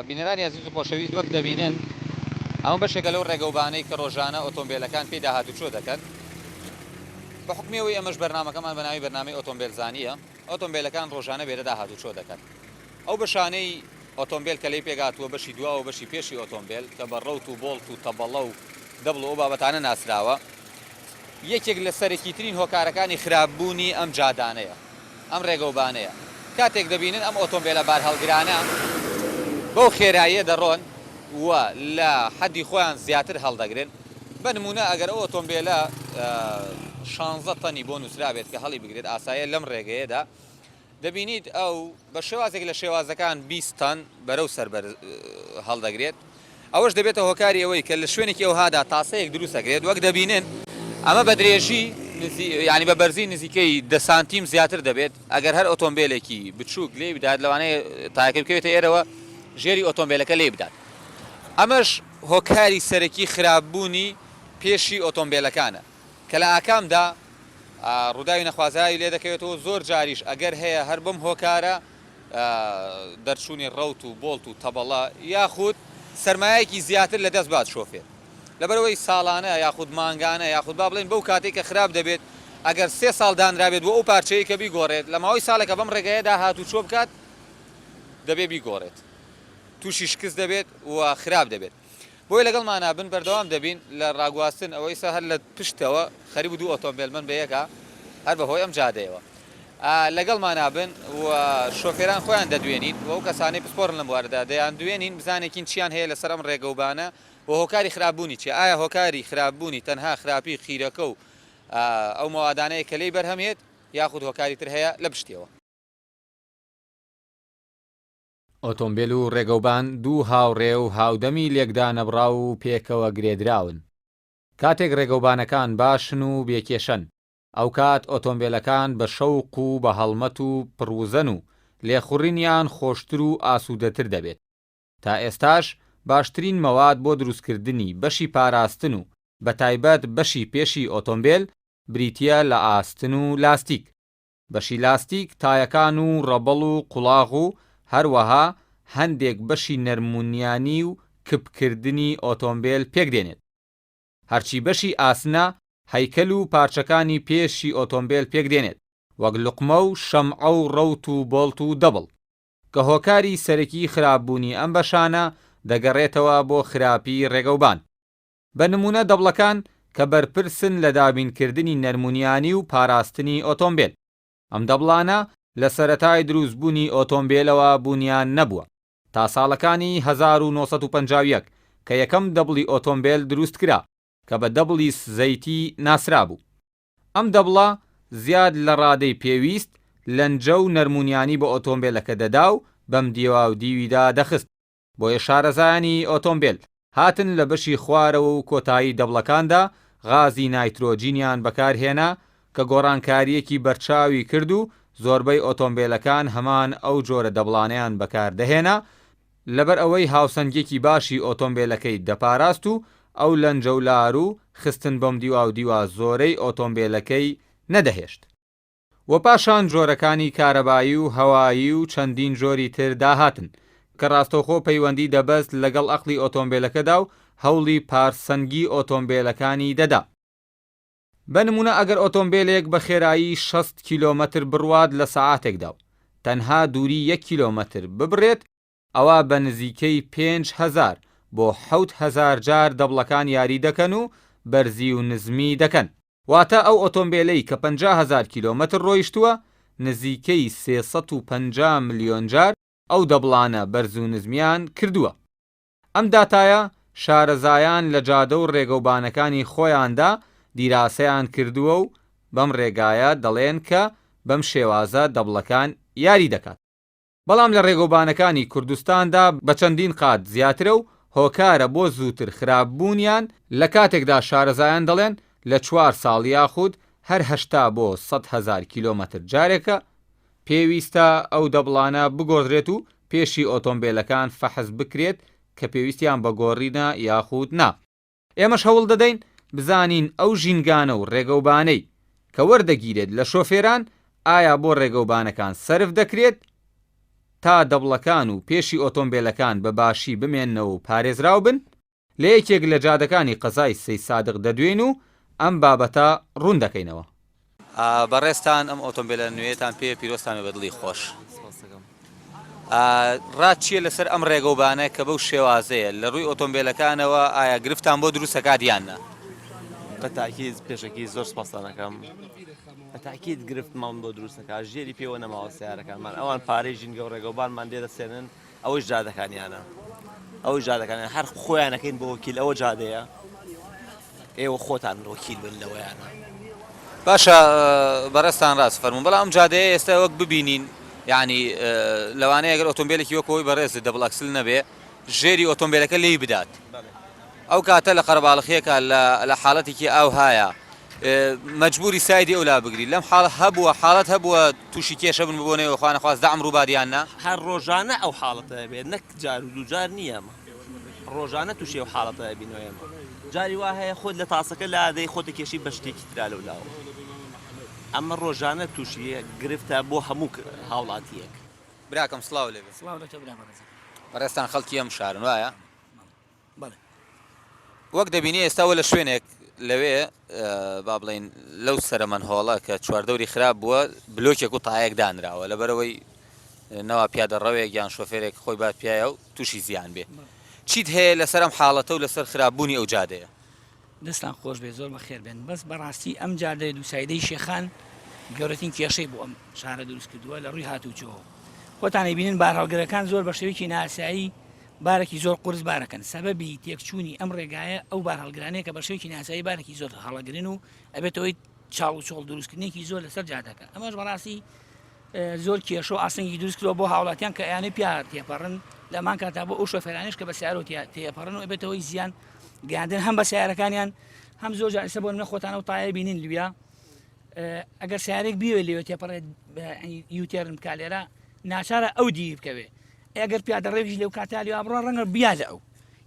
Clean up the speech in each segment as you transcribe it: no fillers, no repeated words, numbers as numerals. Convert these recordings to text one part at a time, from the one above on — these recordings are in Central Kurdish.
بینەرانی ئەزیز و خۆشەویست وەک دەبینن ئەمە بەشێکە لەو ڕێگەوبانەی کە ڕۆژانە ئۆتۆمبیلەکان پێیدا هاتوچۆ دەکەن. بە حوکمی ئەوەی ئەمەش بەرنامەکەمان بە ناوی بەرنامەی ئۆتۆمبێلزانییە، ئۆتۆمبێلەکان ڕۆژانە بێرەدا هاتوچۆ دەکەن. ئەو بەشانەی ئۆتۆمبێل کە لێی پێکهاتووە بەشی دواوە و بەشی پێشی ئۆتۆمبێل کە بە ڕەوت و بۆڵت و تەبەڵە و دەبڵ و ئەو بابەتانە ناسراوە، یەکێک لە سەرەکیترین هۆکارەکانی خراپبوونی ئەم جادانەیە، ئەم ڕێگەوبانەیە. کاتێک دەبینن ئەم ئۆتۆمبێلە بارهەڵگرانە بەو خێراییە دەڕۆن و لە حەدی خۆیان زیاتر هەڵدەگرن، بە نموونە ئەگەر ئەو ئۆتۆمبێلە شانزە تەنی بۆ نووسرابێت کە هەڵیبگرێت ئاساییە لەم ڕێگەیەدا دەبینیت ئەو بە شێوازێک لە شێوازەکان 20 تەن بەرەو سەر بەرز هەڵدەگرێت ئەوەش دەبێتە هۆکاری ئەوەی کە لە شوێنێکی ئەوهادا تاسەیەک دروست ئەکرێت وەک دەبینن ئەمە بە درێژی ینی بە بەرزی نزیکەی دە سانتیم زیاتر دەبێت ئەگەر هەر ئۆتۆمبیلێکی بچووک لێی بدات لەوانەیە تایەکە بکەوێتە ئێرەوە ژێری ئۆتۆمبیلەکە لێی بدات ئەمەش هۆکاری سەرەکی خراپبوونی پێشی ئۆتۆمبیلەکانە کە لە ئاکامدا ڕووداوی نەخوازراوی لێ دەکەوێتەوە، زۆر جاریش ئەگەر هەیە هەر بەم هۆکارە دەرچوونی ڕەوت و بۆڵت و تەبەڵە یاخود سەرمایەکی زیاتر لە دەست بات شۆفێر لەبەرئەوەی ساڵانە یاخود مانگانە یاخود با بڵێین بەو کاتەی کە خراپ دەبێت ئەگەر سێ ساڵ دانرابێت بۆ ئەو پارچەیەی کە بیگۆڕێت لە ماوەی ساڵێکە بەم ڕێگایەدا هاتوچۆ بکات دەبێ بیگۆڕێت تووشی شکست دەبێت و خراپ دەبێت. بۆیە لەگەڵمانا بن بەردەوام دەبین لە ڕاگواستن ئەوە ئیستا هەر لە پشتەوە خەریک بوو دوو ئۆتۆمبێل بن بەیەکا هەر بە هۆی ئەم جادەیەوە لەگەڵمانا بن و شۆفێران خۆیان دەدوێنین و ئەو کەسانەی پسپۆرن لەم بوارەدا دەیان دوێنین بزانێکین چیان هەیە لەسەر ئەم ڕێگەوبانە و هۆکاری خراپبوونی چیە ئایا هۆکاری خراپبوونی تەنها خراپی قیرەکە و ئەو مەوادانەیە کە لێی بەرهەم یێت یاخود هۆکاری تر هەیە لە پشتیەوە. ئۆتۆمبێل و ڕێگەوبان دوو هاوڕێ و هاودەمی لێکدانەبڕاو و پێکەوە گرێدراون. کاتێک ڕێگەوبانەکان باشن و بێ کێشەن، ئەوکات ئۆتۆمبێلەکان بە شەوق و بە هەڵمەت و پڕ وزەن و لێخوڕینیان خۆشتر و ئاسوودەتر دەبێت. تا ئێستاش باشترین مەواد بۆ دروستکردنی بەشی پاراستن و بەتایبەت بەشی پێشی ئۆتۆمبێل بریتییە لە ئاستن و لاستیک. بەشی لاستیک تایەکان و ڕەبەڵ و قوڵاغ و هەروەها هەندێک بەشی نەرمونیانی و کپ کردنی ئۆتۆمبێل پێکدێنێت. هەرچی بەشی ئاسنە هەیکەل و پارچەکانی پێشی ئۆتۆمبێل پێکدێنێت وەک لوقمە و شەمعە و ڕەوت و بۆڵت و دەبڵ کە هۆکاری سەرەکی خراپبوونی ئەم بەشانە دەگەڕێتەوە بۆ خراپی ڕێگەوبان. بە نموونە دەبڵەکان کە بەرپرسن لە دابینکردنی نەرمونیانی و پاراستنی ئۆتۆمبێل. ئەم دەبڵانە لە سەرەتای دروستبوونی ئۆتۆمبێلەوە بوونیان نەبووە تا ساڵەکانی 1951 کە یەکەم دەبڵی ئۆتۆمبێل دروستکرا کە بە دەبڵی زەیتی ناسرابوو. ئەم دەبڵە زیاد لە ڕادەی پێویست لەنجە و نەرمونیانی بە ئۆتۆمبێلەکە دەدا و بەمدیواودیویدا دەخست. بۆیە شارەزایانی ئۆتۆمبێل هاتن لە بەشی خوارەوە و کۆتایی دەبڵەکاندا غازی نایترۆجینیان بەکارهێنا کە گۆڕانکارییەکی بەرچاوی کرد و زۆربەی ئۆتۆمبێلەکان هەمان ئەو جۆرە دەبڵانەیان بەکاردەهێنا لەبەر ئەوەی هاوسەنگیەکی باشی ئۆتۆمبێلەکەی دەپاراست و ئەو لەنجەولار و خستن بەمدیواودیوا زۆرەی ئۆتۆمبێلەکەی نەدەهێشت. و پاشان جۆرەکانی کارەبایی و هەوایی و چەندین جۆری تر داهاتن، کە ڕاستەوخۆ پەیوەندی دەبەست لەگەڵ ئەقڵی ئۆتۆمبێلەکەدا و هەوڵی پارسەنگی ئۆتۆمبێلەکانی دەدا. بە نموونە ئەگەر ئۆتۆمبێلێک بە خێرایی 60 کیلۆمەتر بڕوات لە سەعاتێکدا و تەنها دووری یەک کیلۆمەتر ببڕێت ئەوا بە نزیکەی 5000 بۆ 7000 جار دەبڵەکان یاری دەکەن و بەرزی و نزمی دەکەن. واتە ئەو ئۆتۆمبێلەی کە 50 هەزار کیلۆمەتر ڕۆیشتووە، نزیکەی 350 ملیۆن جار ئەو دەبڵانە بەرز و نزمیان کردووە. ئەم داتایە شارەزایان لە جادە و ڕێگەوبانەکانی خۆیاندا دیراسەیان کردووە و بەم ڕێگایە دەڵێن کە بەم شێوازە دەبڵەکان یاری دەکات. بەڵام لە ڕێگەوبانەکانی کوردستاندا بە چەندین قات زیاترە و هۆکارە بۆ زووتر خراپبوونیان، لە کاتێکدا شارەزایان دەڵێن لە چوار ساڵ یاخود هەر 80 بۆ 100 هەزار کیلۆمەتر جارێکە پێویستە ئەو دەبڵانە بگۆڕدرێت و پێشی ئۆتۆمبێلەکان فەحس بکرێت کە پێویستیان بە گۆڕینە یاخود نا. ئێمەش هەوڵ دەدەین بزانین ئەو ژینگانە و ڕێگەوبانەی کە وەردەگیرێت لە شۆفێران ئایا بۆ ڕێگەوبانەکان سەرف دەکرێت؟ تا دەبڵەکان و پێشی ئۆتۆمبێلەکان بە باشی بمێننەوە و پارێزراو بن، لە یەکێک لە جادەکانی قەزای سەیدسادق دەدوێین و ئەم بابەتە ڕوون دەکەینەوە. بەڕێزتان ئەم ئۆتۆمبێلە نوێیەتان پێیە پیرۆزتان بێ بە دڵی خۆش. ڕات چییە لەسەر ئەم ڕێگەوبانە کە بەو شێوازەیە لە ڕووی ئۆتۆمبێلەکانەوە ئایا گرفتان بۆ دروست ئەکات یان نا؟ بە تاکید پێشەکی زۆر سپاستان ئەکەم. بە تاکید گرفتمان بۆ دروست ئەکات ژێری پێوە نەماوە سەیارەکانمان ئەوان پارەی ژینگە و ڕێگەوبانمان لێ دەسێنن ئەوەش جادەکانیانە ئەوەش جادەکانیان هەر خۆیانەکەین بۆ وەکیل ئەوە جادەیە ئێوە خۆتان وەکیل بن لەوەیانە. باشە بەڕێزتان ڕاست فەرموون بەڵام ئەم جادەیە ئێستا وەک ببینین یعنی لەوانەیە گەر ئۆتۆمبیلێکی وەک ئەوەی بەڕێزت double axle نەبێ ژێری ئۆتۆمبیلەکە لێی بدات ئەو کاتە لە قەرەباڵخیەکە لە حاڵەتێکی ئاوهایە مەجبوری side ی ئەولا بگری لەم حاڵ هەبووە حاڵەت هەبووە تووشی کێشە بن ببۆنەوە خوانەخواست دەعم ڕووبات یان نا؟ هەر ڕۆژانە ئەو حاڵەتە ئەبێت نەک جار و دووجار نییە ئەمە ڕۆژانە تووشی ئەو حاڵەتە ئەبینەوە ئێمە جاری وا هەیە خۆت لە تاسەکە لادەی خۆت دەکێشی بە شتێکی ترا لەو لاوە ئەمە ڕۆژانە تووشی گرفتە بۆ هەموو هاوڵاتییەک. براکەم سڵاو لێ بێ. سڵاو لە تۆ برا بەڕێزم. بەڕێزتان خەڵکی ئەم شارن وایە؟ بەڵێ. وەک دەبینی ئێستا وە لە شوێنێک لەوێ با بڵێین لەو سەرە مەنهۆڵە کە چواردەوری خراپ بووە بلۆکێک و تایەک دانراوە لەبەرەوەی نەوا پیادە ڕەوێک یان شۆفێرێک خۆی بات پیایە و تووشی زیان بێ چیت هەیە لەسەر ئەم حاڵەتە و لەسەر خراپبوونی ئەو جادەیە؟ دەستان خۆش بێت زۆر بەخێر بێن بەس بەڕاستی ئەم جادەیە دووسایدەی شێخان گەورەترین کێشەی بۆ ئەم شارە دروست کردووە لە ڕووی هاتووچۆوە خۆتان ئەیبینن بارهەڵگرەکان زۆر بە شێوەیەکی ناسایی بارێکی زۆر قورس بارەکەن سەبەبی تێکچوونی ئەم ڕێگایە ئەو بارهەڵگرانەیە کە بە شێوەیەکی ناسایی بارێکی زۆر هەڵەگرن و ئەبێتە هۆی چاڵ و چۆڵ دروستکردنێکی زۆر لەسەر جادەکە ئەمەش بەڕاستی زۆر کێشە و ئاستەنگی دروست کردووە بۆ هاوڵاتیان کە ئەیانەی پیا تێپەڕن لەمان کاتا بۆ ئەو شۆفێرانیش کە بە سیارەوە تێپەڕن و ئەبێتە هۆی زیان گەیاندن هەم بە سیارەکانیان هەم زۆر جار ئێستا بۆ نمونە خۆتانە و تایە بینین لویا ئەگەر سیارێک بیەوێت لێوێ تێپەڕێت U-turn بکا لێرە ناچارە ئەو دیوی بکەوێ ئەگەر پیادەڕێویش لەو کاتە لێوا بڕۆ ڕەنگە بیا لە ئەو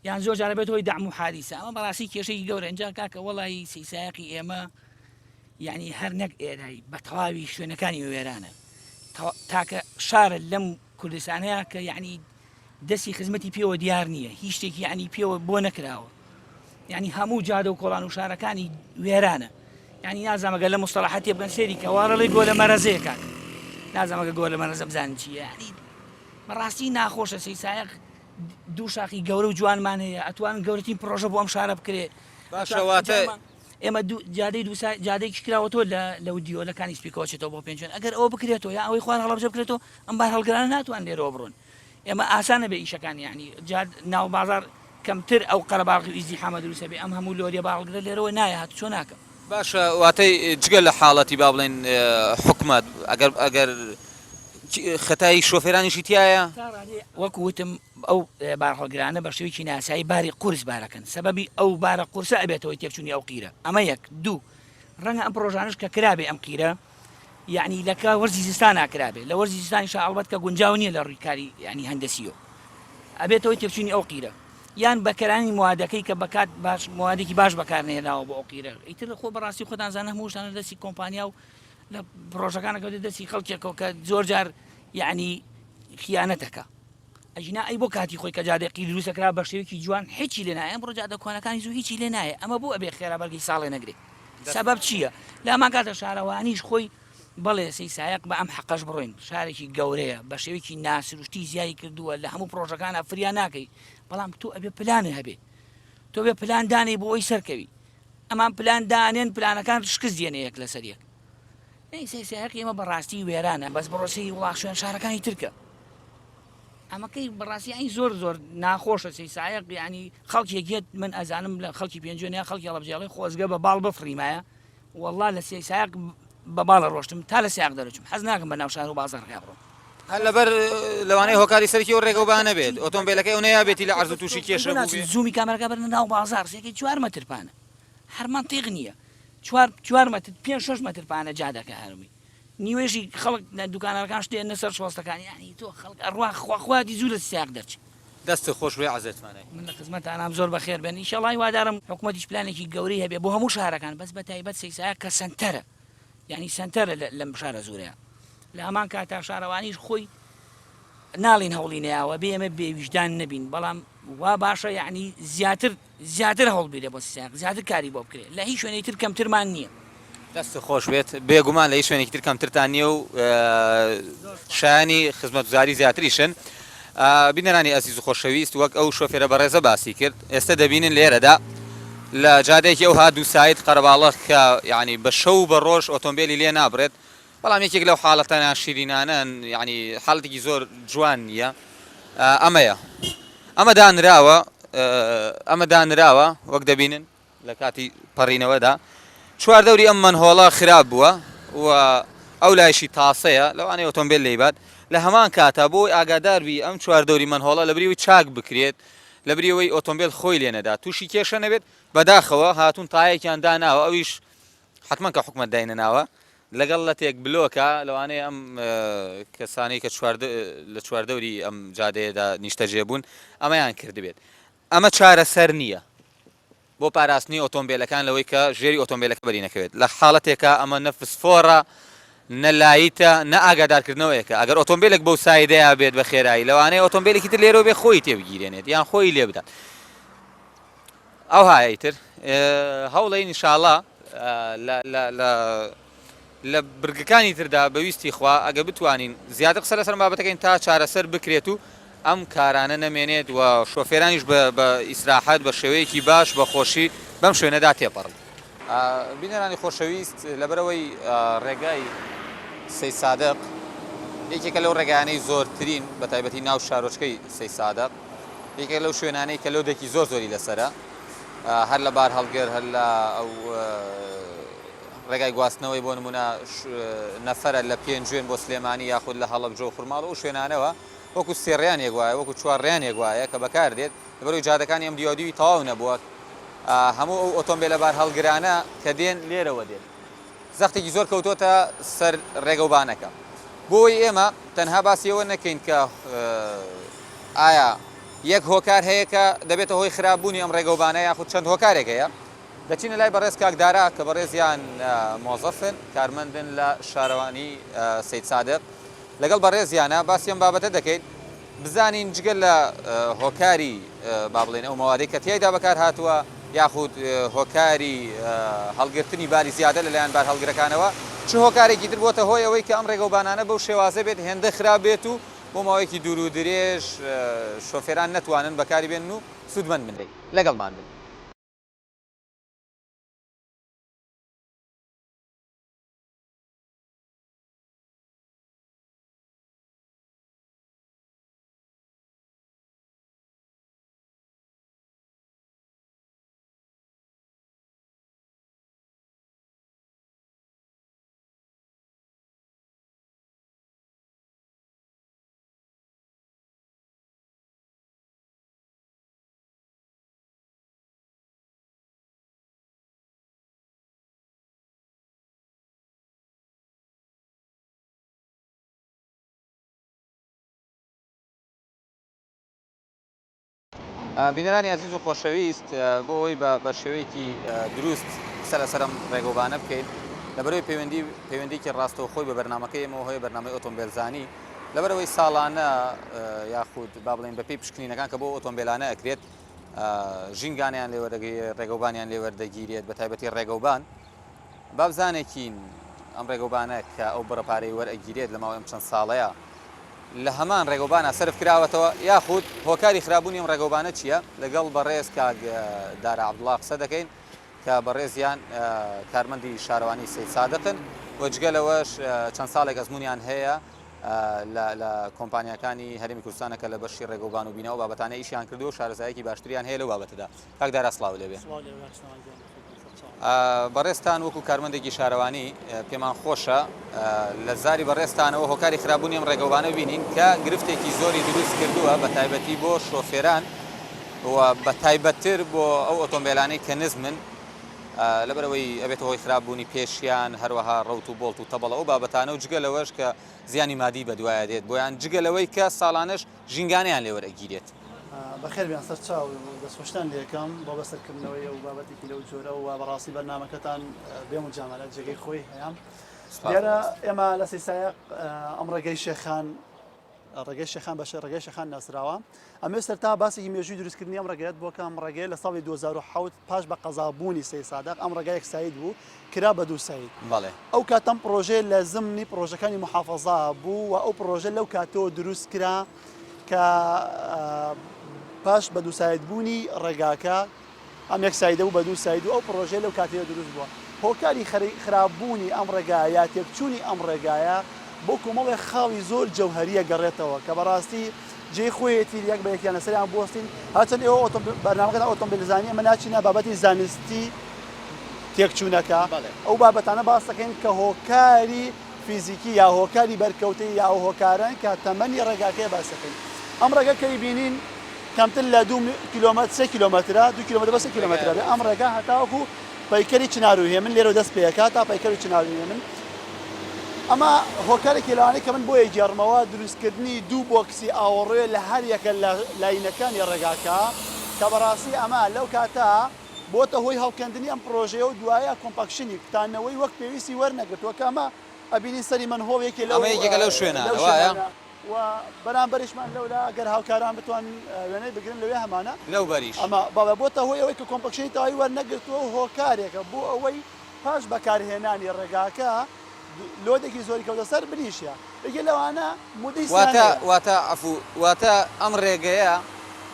یان زۆر جارە بێت هۆی دەعم و حادیسە ئەمە بەڕاستی کێشەی گەورە اینجا کاکە وەڵی سیسایقی ئێمە یعنی هەر نەک ئێرای بە تەواوی شوێنەکانی وێرانە تاکە شارە لەم کوردستانەیە کە یعنی دەستی خزمەتی پێوە دیار نییە هیچ شتێکی یعنی پێوە بۆ نەکراوە یعنی هەموو جادە و کۆڵان و شارەکانی وێرانە یعنی نازانم گەر لە مستەڵەحە تێبگەن سێری کە واڕڵی گۆلە مەرەزەیە کاک نازانم گە گۆلە مەرەزە بزانن چییە یعنی بەڕاستی ناخۆشە سی سایەق دوو شاخی گەورە و جوانمان هەیە ئەتوان گەورەترین پرۆژە بۆ ئەم شارە بکرێ باشە واتە ئێمە دوو جادەی دووسا جادەیەکیش کراوەتەوە لە لەو دیوە لە کانی سپیکەوە چێتەوە بۆ پێنجوێن ئەگەر ئەوە بکرێتەوە یا ئەوەی خوار هەڵەبجە بکرێتەوە ئەم بارهەڵگرانە ناتوان لێرەوە بڕۆن ئێمە ئاسانە بێ ئیشەکان یعنی جاد ناو بازار کەمتر ئەو قەرەباڵغی و ئیزدیحامە دروستە بێ ئەم هەموو لۆریە بارهەڵگرە لێرەوە نایە هاتوچۆ ناکە. باشە واتەی جگە لە حاڵەتی با بڵێین حکومەت ئەگەر ئەگەر خەتای شۆفێرانیشی تیایە؟ تا ڕادەیەک وەکو وتم ئەو بارهەڵگرانە بە شێوەیەکی ناسایی باری قورس بارەکەن سەبەبی ئەو بارە قورسە ئەبێتە هۆی تێکچوونی ئەو قیرە ئەمە یەک دوو ڕەنگە ئەم پڕۆژانەش کە کرابێ ئەم قیرە یعنی لە کە وەرزی زستانا کرابێ لە وەرزی زستانیشا ئەڵبەت کە گونجاو نییە لە ڕووی کاری یعنی هەندەسیەوە ئەبێتە هۆی تێکچوونی ئەو قیرە یان بەکەرانی موادەکەی کە بەکات باش موادێکی باش بەکارنێراوە بۆ ئەو قیرە ئیتر خۆ بەڕاستی خۆتان زانە هەموو شتانە دەستی کۆمپانیا و لە پڕۆژەکانە کەوتە دەستی خەڵکێکەوە کە زۆر جار یعنی خیانەتەکە ئەگینا ئەی بۆ کاتی خۆی کە جادەی قیر دروست ئەکرا بە شێوەیەکی جوان هیچی لێ نایە ئەمڕۆ جادە کۆنەکانی زوو هیچی لێ نایە ئەمە بۆ ئەبێ خێرا بەرگەی ساڵێ نەگرێ سەبەب چییە لە هەمان کاتە شارەوانیش خۆی بەڵێ سەی سایەق بە ئەم حەقەش بڕۆین شارێکی گەورەیە بە شێوەیەکی ناسروشتی زیای کردووە لە هەموو پرۆژەکانە فریا ناکەی بەڵام تۆ ئەبێ پلانە هەبێ تۆ بێ پلان دانێ بۆ ئەوی سەرکەوی ئەمان پلان دانێن پلانەکان شکست دێنێ یەک لەسەر یەک نەی سایەق ئێمە بەڕاستی وێرانە بەس بڕۆ سەیری وڵات شوێن شارەکانی ترکە ئەمەکەی بەڕاستی ئەی زۆر زۆر ناخۆشە سی سایەق ینی خەڵکێک یەت من ئەزانم لە خەڵکی پێنجوێن یا خەڵکی هەڵەبجەڵێ خۆزگە بە باڵ بفڕیمایە والله لە سی سایەق بە باڵە ڕۆشتم تا لە سیاق دەرەچم حەز ناکەم بە ناو شار و بازاڕ بڕۆم هەر لەبەر لەوانەیە هۆکاری سەرەکی ئەو ڕێگەوبانە نەبێت ئۆتۆمبیلەکەی ئەو نەیابێتی لە عەرز و تووشی کێشە بووبێ. زوومی کامێراکە بەرنە ناو بازاڕ سێکەی چوار مەتر پانە هەر مەنتیق نییە چوار چوار مەتر پێنج شەش مەتر پانە جادەکە هەرمی نیوەیشی خەڵک لە دوکانەکان شتێ نە سەر شۆستەکان یانی تۆ خەڵک ئەڕوا خوا خوادی زوو لە سیاق دەرچی. دەستت خۆش بێ عەزێتمانای. من لە خزمەتانام زۆر بەخێر بێن ئیشەڵا هیوادارم حکومەتیش پلانێکی گەورەی هەبێ بۆ هەموو شارەکان بەس بە تایبەت سەیسایە کە سەنتەرە یانی سەنتەرە لەم شارە زورەیە لە هەمان کاتا شارەوانیش خۆی. ناڵین هەوڵی نەیاوە بێ ئێمە بێ ویژدان نەبین بەڵام وا باشە یعنی زیاتر زیاتر هەوڵ بیرێ بۆ سیاق زیاتر کاری بۆ بکرێ لە هیچ شوێنێکی تر کەمترمان نییە. دەستت خۆش بێت، بێگومان لە هیچ شوێنێکی تر کەمترتان نییە و شایانی خزمەتگوزاری زیاتریشن. بینەرانی ئەزیز و خۆشەویست وەک ئەو شۆفێرە بەڕێزە باسی کرد ئێستا دەبینن لێرەدا لە جادەیەکی ئەوها دووساید قەرەباڵغ کە یعنی بە شەو و بە ڕۆژ ئۆتۆمبیلی لێ نابڕێت بەڵام یەکێک لەو حاڵەتە ناشیرینانەن یعنی حاڵەتێکی زۆر جوان نییە ئەمەیە ئەمە دانراوە ئەمە دانراوە وەک دەبینن لە کاتی پەڕینەوەدا چواردەوری ئەم مەنهۆڵە خراپ بووە و ئەو لایشی تاسەیە لەوانەیە ئۆتۆمبیل لێیبات لە هەمان کاتا بۆی ئاگاداربی ئەم چواردەوری مەنهۆڵە لەبریەوەی چاک بکرێت لەبریەوەی ئۆتۆمبیل خۆی لێ نەدا تووشی کێشە نەبێت بەداخەوە هاتوون تایەکیان داناوە ئەویش حتمما کە حکومت داینەناوە لەگەڵ لەتێک بلۆکە لەوانەیە ئەم کەسانەی کە لە چواردەوری ئەم جادەیەدا نیشتەجێ بوون ئەمەیان کردبێت ئەمە چارەسەر نییە بۆ پاراستنی ئۆتۆمبێلەکان لەوەی کە ژێری ئۆتۆمبێلەکە بەری نەکەوێت لە حاڵەتێکا ئەمە نە فسفۆڕە نە لایتە نە ئاگادارکردنەوەیەکە ئەگەر ئۆتۆمبێلێک بەو سایدەیا بێت بە خێرایی لەوانەیە ئۆتۆمبێلێکی تر لێرەوە بێ خۆی تێبگیرێنێت یان خۆی لێ بدات ئەوهایە ئیتر هەوڵێین ئینشاڵا لە لە لە لە برگەکانی تردا بە ویستی خوا ئەگەر بتوانین زیاتر قسە لەسەر ئەم بابەتەکەین تا چارەسەر بکرێت و ئەم کارانە نەمێنێت و شۆفێرانیش بە بە ئیسراحەت بە شێوەیەکی باش بە خۆشی بەم شوێنەدا تێپەڕن. بینەرانی خۆشەویست لەبەرئەوەی ڕێگای سەیدسادق یەکێکە لەو ڕێگایانەی زۆرترین بە تایبەتی ناو شارۆچکەی سەیدسادق یەکێک لەو شوێنانەی کە لۆدێکی زۆر زۆری لەسەرە هەر لە بار هەڵگر هەر لە ئەو ڕێگای گواستنەوەی بۆ نمونە نەفەرە لە پێنجوێن بۆ سلێمانی یاخود لە هەڵەبجە و خورماڵ و شوێنانەوە وەکو سێڕیانێک وایە وەکو چوارڕیانێک وایە کە بەکاردێت لەبەرئەوەی جادەکانی ئەم دیواودیوی تەواو نەبووە هەموو ئەو ئۆتۆمبێلە بارهەڵگرانە کە دێن لێرەوە دێن زەختێکی زۆر کەوتۆتە سەر ڕێگەوبانەکە بۆی ئێمە تەنها باسی ئەوە نەکەین کە ئایا یەک هۆکار هەیە کە دەبێتە هۆی خراپبوونی ئەم ڕێگەوبانە یاخود چەند هۆکارێک هەیە دەچینە لای بەڕێز کاک دارا کە بەڕێزیان مۆزەفن، کارمەندن لە شارەوانی سەیدسادق، لەگەڵ بەڕێزیانە باسی ئەم بابەتە دەکەین بزانین جگە لە هۆکاری با بڵێین ئەو مەوادەی کە تیایدا بەکار هاتووە یاخود هۆکاری هەڵگرتنی باری زیادە لەلایەن بارهەڵگرەکانەوە چ هۆکارێکی تر بۆتە هۆی ئەوەی کە ئەم ڕێگەوبانانە بەو شێوازە بێت هێندە خراپ بێت و بۆ ماوەیەکی دوور و درێژ شۆفێران نەتوانن بەکاری بێنن و سوودمەند بن لێی. لەگەڵمان بن. بینەرانی ئەزیز و خۆشەویست بۆ ئەوەی بە بە شێوەیەکی دروست قسە لەسەر ئەم ڕێگەوبانە بکەین لەبەرەوەی پەیوەندی پەیوەندیکی ڕاستەوخۆی بە بەرنامەکەی ئێمەوە هەیە بەرنامەی ئۆتۆمبێلزانی لەبەرەوەی ساڵانە یاخود با بڵێین بەپێی پشکنینەکان کە بۆ ئۆتۆمبێلانە ئەکرێت ژینگانیان لێ وەردەگیرێت ڕێگەوبانیان لێ وەردەگیرێت بە تایبەتی ڕێگەوبان با بزانێکین ئەم ڕێگەوبانە کە ئەو بڕە پارەی وەرئەگیرێت لە ماوەی ئەم چەند ساڵەیە لە هەمان ڕێگەوبانە سەرف کراوەتەوە یاخود هۆکاری خراپبوونی ئەم ڕێگەوبانە چییە لەگەڵ بەڕێز کاک دارا عەبدوڵا قسە دەکەین کە بەڕێزیان کارمەندی شارەوانی سەیدسادقن و جگە لەوەش چەند ساڵێک ئەزموونیان هەیە لە کۆمپانیاکانی هەرێمی کوردستانە کە لە بەشی ڕێگەوبان و بینا و بابەتانە ئیشیان کردووە و شارەزایەکی باشتریان هەیە لەو بابەتەدا. کاک دارا سڵاو لێ بێ. بەڕێزتان وەکو کارمەندێکی شارەوانی پێمان خۆشە لە زاری بەڕێزتانەوە هۆکاری خراپبوونی ئەم ڕێگەوبانە ببینین کە گرفتێکی زۆری دروست کردووە بە تایبەتی بۆ شۆفێران و بە تایبەتتر بۆ ئەو ئۆتۆمبێلانەی کە نزمن لەبەرئەوەی ئەبێتە هۆی خراپ بوونی پێشیان، هەروەها ڕەوت و بۆڵت و تەبەڵە ئەو بابەتانە و جگە لەوەش کە زیانی مادی بەدوایە دێت بۆیان جگە لەوەی کە ساڵانەش ژینگانەیان لێ وەرئەگیرێت. بەخێر بێن سەر چاو دەستخۆشتان لێکەم بۆ بەسەرکردنەوەی ئەو بابەتێکی لەو جۆرە و بەڕاستی بەرنامەکەتان بێ مجاملە جێگەی خۆی هەیە. دیارە ئێمە لە سەیسایەق ئەم ڕێگەی شێخان. ڕێگەی شێخان بە ڕێگەی شێخان ناسراوە. ئەمەوێت سەرتا باسێکی مێژووی دروستکردنی ئەم ڕێگەیەت بۆ کەم. ئەم ڕێگەیە لە ساڵی 2007 پاش بە قەزابوونی سەید سادق ئەم ڕێگا یەک side بوو کرا بە دوو side. بەڵێ. ئەو کات ئەم پڕۆژەیە لە زمنی پڕۆژەکانی موحافەزە بوو و ئەو پڕۆژە لەو کاتەوە دروست کرا کە پاش بە دوو side بوونی ڕێگاکە ئەم یەک side ە بوو بە دوو side و ئەو پڕۆژەیە لەو کاتەیە دروست بووە. هۆکاری خراپبوونی ئەم ڕێگایە یا تێکچوونی ئەم ڕێگایە بۆ کۆمەڵێک خاڵی زۆر جەوهەرییە گەڕێتەوە کە بەڕاستی جێی خۆیەتی یەک بە یەکیان لەسەریان بوەستین. هەرچەند ئێوە بەرنامەکەتان ئۆتۆمبێلزانی ئێمە ناچینە بابەتی زانستی تێکچوونەکە، ئەو بابەتانە باس دەکەین کە هۆکاری فیزیکی یا هۆکاری بەرکەوتەی یا ئەو هۆکارەن کە تەمەنی ڕێگاکەیە باس دەکەین. ئەم ڕێگە کە ئەیبینین کەمتر لە دوو کیلۆمەتر سێ کیلۆمەترە دوو کیلۆمەتر بە سێ کیلۆمەترە بێ ئەم ڕێگا هەتاوەکو پەیکەری چنار و هێمن لێرەوە دەست پێکا تا پەیکەری چنار و هێمن ئەمە هۆکارێکی لەوانەیە کە من بۆیە گێڕمەوە دروستکردنی دوو بۆکسی ئاوەڕۆیە لە هەر یەکە لە لاینەکانی ڕێگاکە کە بەڕاستی ئەمە لەو کاتە بۆتە هۆی هەڵکەندنی ئەم پڕۆژەیە و دوایە compaction ی کوتانەوەی وەک پێویستی وەرنەگرتووە کە ئەمە ئەبینین سەری manhole یەکێ لەو ئەمە یەکێکە لەو شوێنانە وایە؟ و بەرامبەریشمان لەولا گەر هاوکاران بتوانن وێنەی بگرن لەوێ هەمانە. لەو بەریش. ئەمە بەڵێ بۆتە هۆی ئەوەی کە compaction ی تەواوی وەرنەگرتووە و هۆکارێکە بۆ ئەوەی پاش بەکارهێنانی ڕێگاکە load ێکی زۆری کەوتە سەر بنیشە. یەکێ لەوانە مودەی واتە سیانەیە. واتە عەفو واتە ئەم ڕێگەیە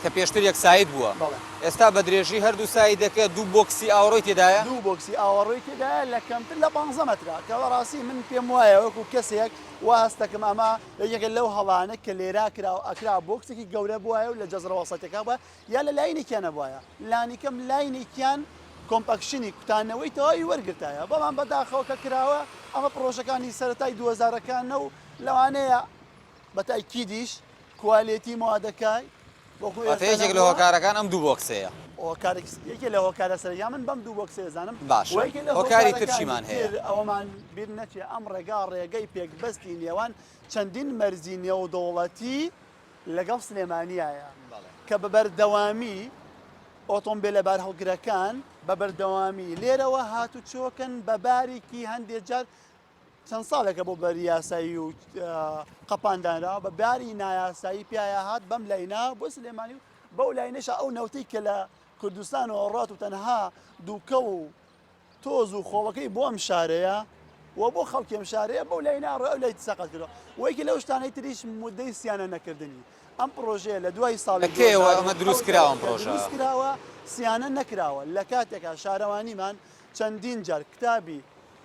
کە پێشتر یەک side بووە بەڵێ. ئێستا بە درێژی هەردوو side ەکە دوو بۆکسی ئاوەڕۆی تێدایە؟ دوو بۆکسی ئاوەڕۆی تێدایە لە کەمتر لە پانزە مەترا کە بەڕاستی من پێم وایە وەکو کەسێک وا هەست دەکەم ئەمە یەکێکە لەو هەڵانە کە لێرا کرا و ئەکرا بۆکسێکی گەورە بوایە و لە جەزرە وەسەتەکە بوایە یا لە line ێکیان نەبوایە لانیکەم line ێکیان compaction ی کوتانەوەی تەواوی وەرگرتایە بەڵام بەداخەوە کە کراوە ئەمە پڕۆژەکانی سەرەتای دووەزارەکانە و لەوانەیە بە تەئکیدیش quality مەوادەکە وەکو واتە ئێستا یەکێک لە نەبووە. هۆکارەکان ئەم دوو بۆکسەیە. هۆکارێک یەکێ لە هۆکارە سەرەکیان من بەم دوو بۆکسەیە زانم باشە و یەکێ لە هۆکاری تر هۆکارەکانی چیمان هەیە؟ تر ئەوەمان بیر نەچێ ئەم ڕێگا ڕێگەی پێکبەستی نێوان چەندین مەرزی نێودەوڵەتی لەگەڵ سلێمانیایە کە بە بەردەوامی ئۆتۆمبێلە بارهەڵگرەکان بە بەردەوامی لێرەوە هاتوچۆکەن بە بارێکی هەندێک جار چەند ساڵێکە بۆ بەری یاسایی و قەپان دانراوە بە باری نایاسایی پیایا هات بەم line ە بۆ سلێمانی و بەو line ەشە ئەو نەوتەی کە لە کوردستانەوە ڕات و تەنها دووکەڵ و تۆز و خۆڵەکەی بۆ ئەم شارەیە و بۆ خەڵکی ئەم شارەیە بەو line ە ڕۆ ئەو لای سەقەت کردووە و یەکێ لەو شتانەی تریش مودەی سیانە نەکردنی ئەم پڕۆژەیە لە دوای ساڵی لە کەیەوە ئەمە دروست کراوە ئەم 2007 پڕۆژە؟ دروست کراوە سیانە نەکراوە لە کاتێکا شارەوانیمان چەندین جار کتابی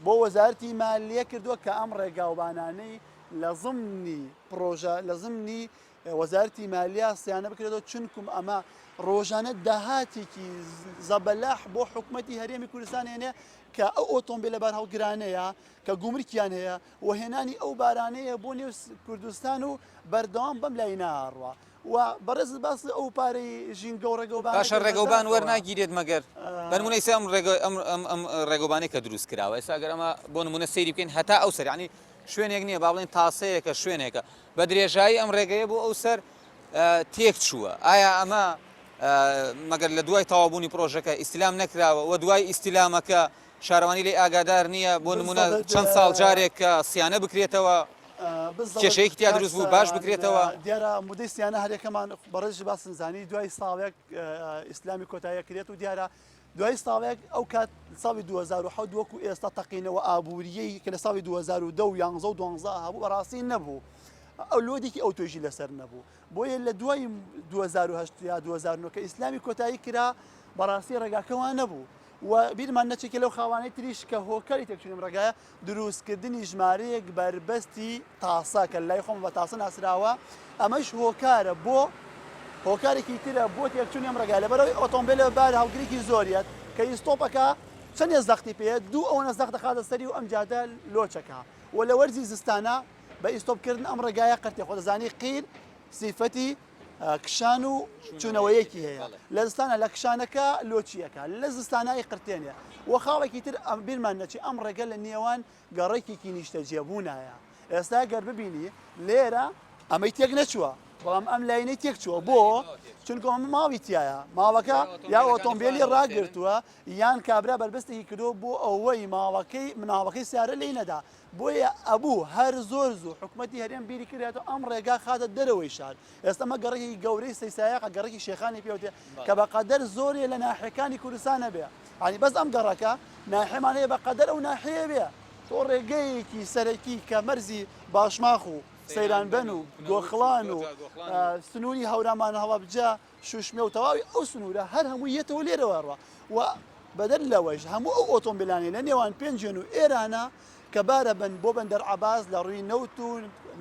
بۆ وەزارەتی مالیە کردووە کە ئەم ڕێگاوبانانەی لە زمنی پڕۆژە لە زمنی وەزارەتی مالیە سیانە بکرێتەوە چونکم ئەمە ڕۆژانە داهاتێکی زەبەلاح بۆ حکومەتی هەرێمی کوردستان هێنێ کە ئەو ئۆتۆمبیلە بارهەڵگرانەیە کە گومرکیان هەیە و هێنانی ئەو بارانەیە بۆ نێو کوردستان و بەردەوام بەم لای ناڕوە و بەڕێزت باس ئەو پارەی ژینگە و ڕێگەوبانە باشە ڕێگەوبان وەرناگیرێت مەگەر بەنمونە ئێستا ئەم ڕێگە ئەم ئەم ئەم ڕێگەوبانەی کە دروست کراوە ئێستا گەر ئەمە بۆ نمونە سەیری بکەین هەتا ئەو سەر یعنی شوێنێک نییە با بڵێن تاسەیەکە شوێنێکە بە درێژایی ئەم ڕێگەیە بۆ ئەو سەر تێک چووە ئایا ئەمە مەگەر لە دوای تەواوبوونی پرۆژەکە ئیسلام نەکراوە و دوای ئیسلامەکە شارەوانی لی ئاگادار نییە بۆ نمونە چەند ساڵ جارێک کە سیانە بکرێتەوە کێشەیەکی تیا دروست بوو باش بکرێتەوە. دیارە مودەی سیانە هەریەکەمان بەڕێزیش باسم زانی دوای ساڵێک ئیسلامی کۆتایی کرێت و دیارە دوای ساڵێک ئەو کات ساڵی 2007 وەکو ئێستا تەقینەوە ئابووریەی کە لە ساڵی 2010 و 11 و 12 هەبوو بەڕاستی نەبوو ئەو load ێکی ئەو تۆژی لەسەر نەبوو بۆیە لە دوای 2008 یا 2009 کە ئیسلامی کۆتایی کرا بەڕاستی ڕێگاکەوە نەبوو و بیرمان نەچێت کە لەو خاڵانەی تریش کە هۆکاری تێکچوونی ئەم ڕێگایە دروستکردنی ژمارەیەک بەربەستی تاسە کە لای خۆم بە تاسە ناسراوە ئەمەش هۆکارە بۆ هۆکارێکی ترە بۆ تێکچوونی ئەم ڕێگا لەبەرەوەی ئۆتۆمبیل بار هەڵگرێکی زۆریەت کە ئیستۆپەکە چەندێ زەختی پێ دوو ئەوەنە زەخت دەخاتە سەری و ئەم جادە لۆچەکە و لە وەرزی زستانە بە ئیستۆپکردن ئەم ڕێگایە قەرتێ خۆ دەزانی قیر سیفەتی کشان و چوونەوەیەکی هەیە لە زستانە لە کشانەکە لۆچیەکە لە زستانە ئەیقرتێنێ و خاڵێکی تر ئەم بیرمان نەچێ ئەم ڕێگە لە نێوان گەڕەکێکی نیشتەجێبوونایە ئێستا گەر ببینی لێرە ئەمەی تێک نەچووە بەڵام ئەم line ەی تێک چووە بۆ چونکە ئەمە ماڵی تایە ماڵەکە یا ئۆتۆمبیلی ڕاگرتووە یان کابرا بەربەستێکی کردووە بۆ ئەوەی ماڵەکەی مناڵەکەی سیارە لی نەدا بۆیە. ئەبوو هەر زۆر زوو حکومەتی هەرێم بیری کردێتەوە ئەم ڕێگا خاتە دەرەوەی شار ئێستا ئەمە گەڕەکێکی گەورەی سەیسایەقە گەڕەکی شێخانی پێوتێ کە بە قەدەر زۆرێ لە ناحیەکانی کوردستان نەبێ یانی بەس ئەم گەڕەکە ناحیەمان هەیە بە قەدەر ئەو ناحیەیە بێ تۆ ڕێگەیەکی سەرەکی کە مەرزی باشماخ و سەیرانبەن و گۆخڵان و سنووری هەورامان هەڵەبجە شوشمێ و تەواوی ئەو سنوورە هەر هەمووی یەتەوە لێرەوە ڕوا و بەدەر لەوەیش هەموو ئەو ئۆتۆمبیلانەی لە نێوان پێنجوێن و ئێرانە کە بارە بن بۆ بەندەر عەباس لە ڕووی نەوت و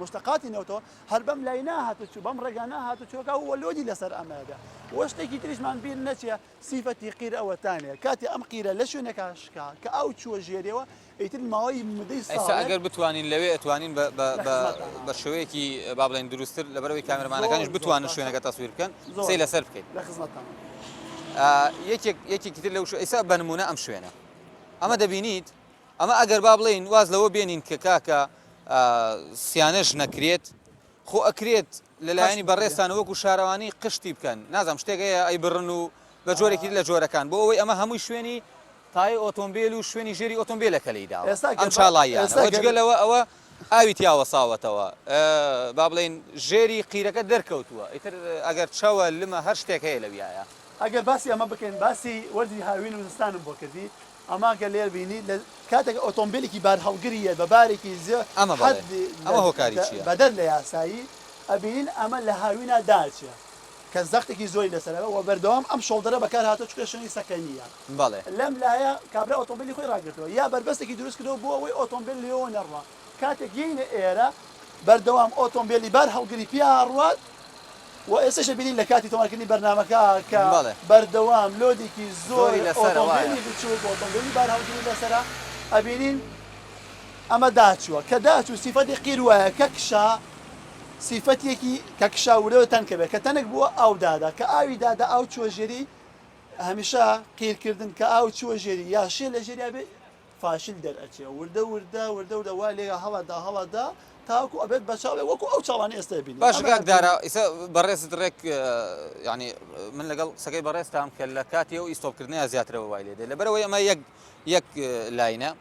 مشتەقاتی نەوتەوە هەر بەم لای ناهاتوچوو بەم ڕێگا ناهاتوچۆکە و لۆدی لەسەر ئەمە بێ وە شتێکی تریشمان بیر نەچێ سیفەتی قیر ئەوەتانێ کاتێ ئەم قیرە لە شوێنێکا شکا کە ئاو چووە ژێرێوە ئیتر ماوەی مدەی ئێستا ساڵێک ئەگەر بتوانین لەوێ ئەتوانین بە بە لە بە خزمەتتان بە شێوەیەکی با بڵێین دروستتر لەبەرئەوەی زۆر کامێرەمانەکانیش زۆر بتوانن باشە شوێنەکە تەسویر بکەن زۆر قسەی لەسەر بکەین. لە خزمەتتان. ئا یەکێک یەکێکی تر لەو شوێ ئێستا بە نموونە ئەم شوێنە ئەمە دەبینیت ئەمە ئەگەر با بڵێین واز لەوە بێنین کە کاکە ئا سیانەش نەکرێت خۆ ئەکرێت لە قشت لایەنی بکرێ. بەڕێزتان وەکو شارەوانی قشتی بکەن نازانم شتێک هەیە ئەیبڕن و بە جۆرێکی تر لە جۆرەکان بۆ ئەوەی ئەمە هەمووی شوێنی تایەی ئۆتۆمبێل و شوێنی ژێری ئۆتۆمبێلە کە لێی داوە ئێستا ئەم گەر با چاڵاییانە ئێستا وە گەر جگە لەوە ئەوە ئاوی تیا وەساوەتەوە با بڵێین ژێری قیرەکە دەرکەوتووە ئیتر ئەگەر چەوە لمە هەر شتێک هەیە لەویایە. ئەگەر باسی ئەمە بکەین باسی وەرزی هاوین و زستانم بۆ کردی ئەمە گەر لێر بینی لە کاتێک ئۆتۆمبیلێکی بارهەڵگری یەت بە بارێکی زێ ئەمە بەڵێ حەد ئەمە لە هۆکاری چییە؟ بەدەر لە یاسایی ئەبینین ئەمە لە هاوینا داچێ کە زەختێکی زۆری لەسەرە و بەردەوام ئەم shoulder ە بەکار هاتووە چونکە شوێنی سەکەنییە. بەڵێ. لەم لایە کابرا ئۆتۆمبێلی خۆی ڕاگرتووە یا بەربەستێکی دروست کردووە بۆ ئەوەی ئۆتۆمبێل لێوە نەڕوا. کاتێک یەینە ئێرە بەردەوام ئۆتۆمبێلی بار هەڵگری پیا ئەڕوات و ئێستەش ئەبینین لە کاتی تۆمارکردنی بەرنامەکە کە بەڵێ. بەردەوام load ێکی زۆر زۆری لەسەرە وایە. ئۆتۆمبێلی بچووک ئۆتۆمبێلی بار هەڵگری لەسەرە ئەبینین ئەمە داچووە کە داچوو سیفەتی قیر وایە کە کشا سیفەتێکی کە کشا ورەوە تەنکە بێت کە تەنک بووە ئاو دادا کە ئاوی دادا ئاو چووە ژێری هەمیشە قیرکردن کە ئاو چووە ژێری یا شێ لە ژێریا بێ فاشل دەرئەچێ وردە وردە وردە وردە وا لێ هەڵەدا هەڵەدا تاکو ئەبێت بە چاڵێ وەکو ئەو چاڵانە ئێستا بینی باش کاک دارا ئیسە بەڕێزت ڕێک یعنی من لەگەڵ قسەکەی بەڕێزتام کە لە کاتی ئەو ئیستۆپکردنەیە زیاترەوە وای لێ دێ لەبەرئەوەی ئەمە یەک یەک line ە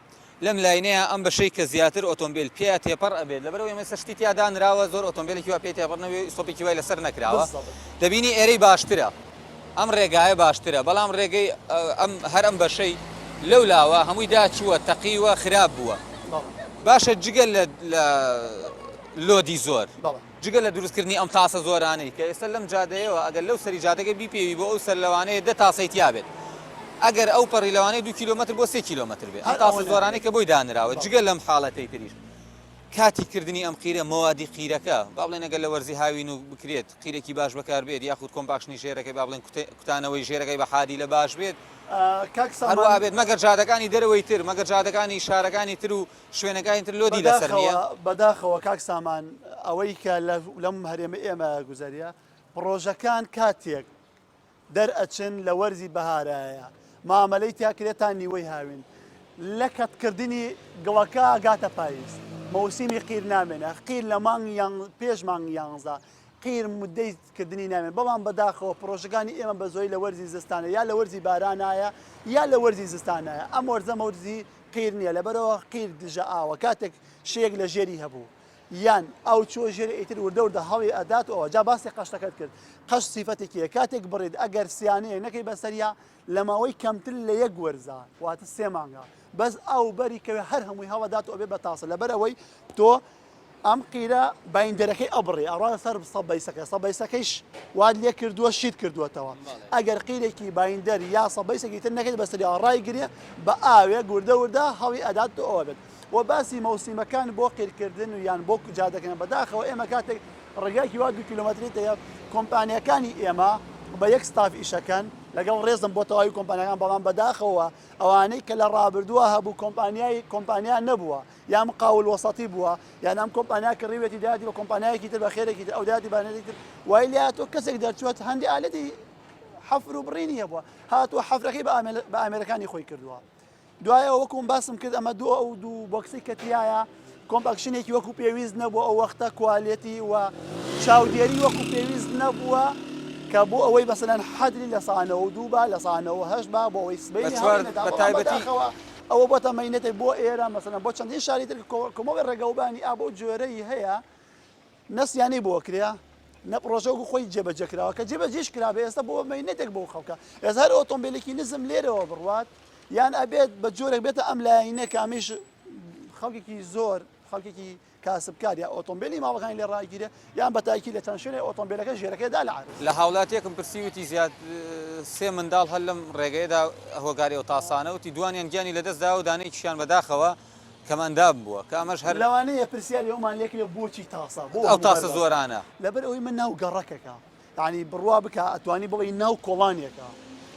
لەم line ەیە ئەم بەشەی کە زیاتر ئۆتۆمبیل پێیا تێپەڕ ئەبێت لەبەرئەوەی ئەمە شتی تیا دانراوە زۆر ئۆتۆمبیلێکی وا پێی تێپەڕ نەبێ ئیستۆپێکی وای لەسەر نەکراوە دەبینی ئێرەی باشترە ئەم ڕێگایە باشترە بەڵام ڕێگەی ئەم هەر ئەم بەشەی لەو لاوە هەمووی داچووە تەقیوە خراپ بووە باشە جگە لە load ی زۆر جگە لە دروستکردنی ئەم تاسە زۆرانەی کە ئێستا لەم جادەیەوە ئەگەر لەو سەری جادەکە بیپێوی بۆ ئەو سەر لەوانەیە دە تاسەی تیا بێت ئەگەر ئەو پەڕی لەوانەیە دوو کیلۆمەتر بۆ سێ کیلۆمەتر بێت ئەم تاسە زۆرانەی کە بۆی دانراوە جگە لەم حاڵەتەی تریش کاتی کردنی ئەم قیرە مەوادی قیرەکە با بڵێن ئەگەر لە وەرزی هاوین و بکرێت قیرێکی باش بەکاربێت یاخود compaction ی ژێرەکەی با بڵێن کوتانەوەی ژێرەکەی بە حادی لە باش بێت کاک سامان هەروە بێت مەگەر جادەکانی دەرەوەی تر مەگەر جادەکانی شارەکانی تر و شوێنەکانی تر load ی لەسەر نییە؟ بەداخەوە کاک سامان ئەوەی کە لەم هەرێمە ئێمە گوزەریە پڕۆژەکان کاتێک دەرئەچن لە وەرزی بەهارایە مامەلەی تیا کرێت تا نیوەی هاوین لە کەتکردنی گڵەکە ئەگاتە پایز مەوسیمی قیر نامێنە قیر لە مانگ یان پێش مانگ یانزە قیر مدەی کردنی نامێن بەڵام بەداخەوە پرۆژەکانی ئێمە بە زۆری لە وەرزی زستانە یا لە وەرزی بارانایە یا لە وەرزی زستانایە ئەم وەرزە مەورزی قیر نییە لەبەرئەوە قیر دژە ئاوە کاتێک شێیەک لە ژێری هەبوو یان ئاو چووە ژێری ئیتر وردە وردە هەڵی ئەدات و ئەوە جا باسی قەشتەکەت کرد قەشت سیفەتێکی هەیە کاتێک بڕیت ئەگەر سیانەیەک نەکەی بەسەریا لە ماوەی کەمتر لە یەک وەرزا واتە سێ مانگە بەس ئاو بەری کەوێ هەر هەمووی هەڵەدات و ئەبێ بە تاسە لەبەر ئەوەی تۆ ئەم قیرە binder ەکەی ئەبڕی ئەڕا سەر sub-base ەکە sub-base ەکەیش وات لێ کردووە شیت کردووەتەوە ئەگەر قیرێکی binder یا sub-base ێکی تر نەکەیت بەسەری ڕای گرێ بە ئاوێک وردە وردە هەڵی ئەدات و ئەوە بێت و باسی مەوسیمەکان بۆ قیرکردن و یان بۆ جادەکەن بەداخەوە ئێمە کاتێک ڕێگایکی وا دو کیلۆمەتری تەیە کۆمپانیەکانی ئێمە بە یەک ستاف ئیشەکەن لەگەڵ ڕێزم بۆ تەواوی کۆمپانیەکان بەڵام بەداخەوە ئەوانەی کە لە ڕابردووە هەبوو کۆمپانیای کۆمپانیا نەبووە یا مقاول وەسەتی بووە یان ئەم کۆمپانیا کڕیوێتی دایەتی بە کۆمپانیایەکی تر بە خێرێکی تر ئەو دایەتی بانێتی تر وای لێ هاتووە کەسێک دەرچووە هەندێ ئالەتی حەفر و بڕینی هەبووە هاتووە حەفرەکەی بە ئامێرەکانی خۆی کردووە دوایەوە وەکوم باسم کرد ئەمە دوو ئەو دوو box ی کە تایە compaction ێکی وەکو پێویست نەبوو ئەو وەختە quality و چاودێری وەکو پێویست نەبووە کە بۆ ئەوەی بەسەلەن حەدری لە سانەوە دوو با لە سانەوە هەشت با بۆ ئەوەی سبەی بە تایبەتی. ئەوە بۆتە مەینەتێک بۆ ئێرە مەسەلەن بۆ چەندین شاری تر کۆمەڵی ڕێگەوبانی ئا بەو جۆرەی هەیە نە سیانەی بۆ کرێ نە پڕۆژە وەکو خۆی جێبەجێ کراوە کە جێبەجێش کرابێ ئێستا بۆ مەینەتێک بۆ خەڵکە ئێستا هەر ئۆتۆمبیلێکی نزم لێرەوە بڕوات یان ئەبێت بە جۆرێک بێتە ئەم لایەنە کە ئەمیش خەڵکێکی زۆر خەڵکێکی کاسبکار یا ئۆتۆمبیلی ماڵەکانی لێ ڕاگیرێ یان بە تاکی لە چەند شوێنێ ئۆتۆمبیلەکە ژێرەکەی دا لە عەرز. لە هاوڵاتیەکم پرسی وتی زیاد سێ منداڵ هەر لەم ڕێگەیەدا هۆکاری ئەو تاسانە وتی دوانیان گیانی لەدەست داوە و دانەیەکیشیان بەداخەوە کەمئەندام بووە کە ئەمەش هەر. لەوانەیە پرسیاری ئەومان لێ کرێ بۆچی تاسە بۆ ئەو هەموو تاسە بەربەستە؟ زۆرانە. لەبەر ئەوەی من ناو گەڕەکەکە یانی بڕوا بکە ئەتوانی بڵێی ناو کۆڵانێکە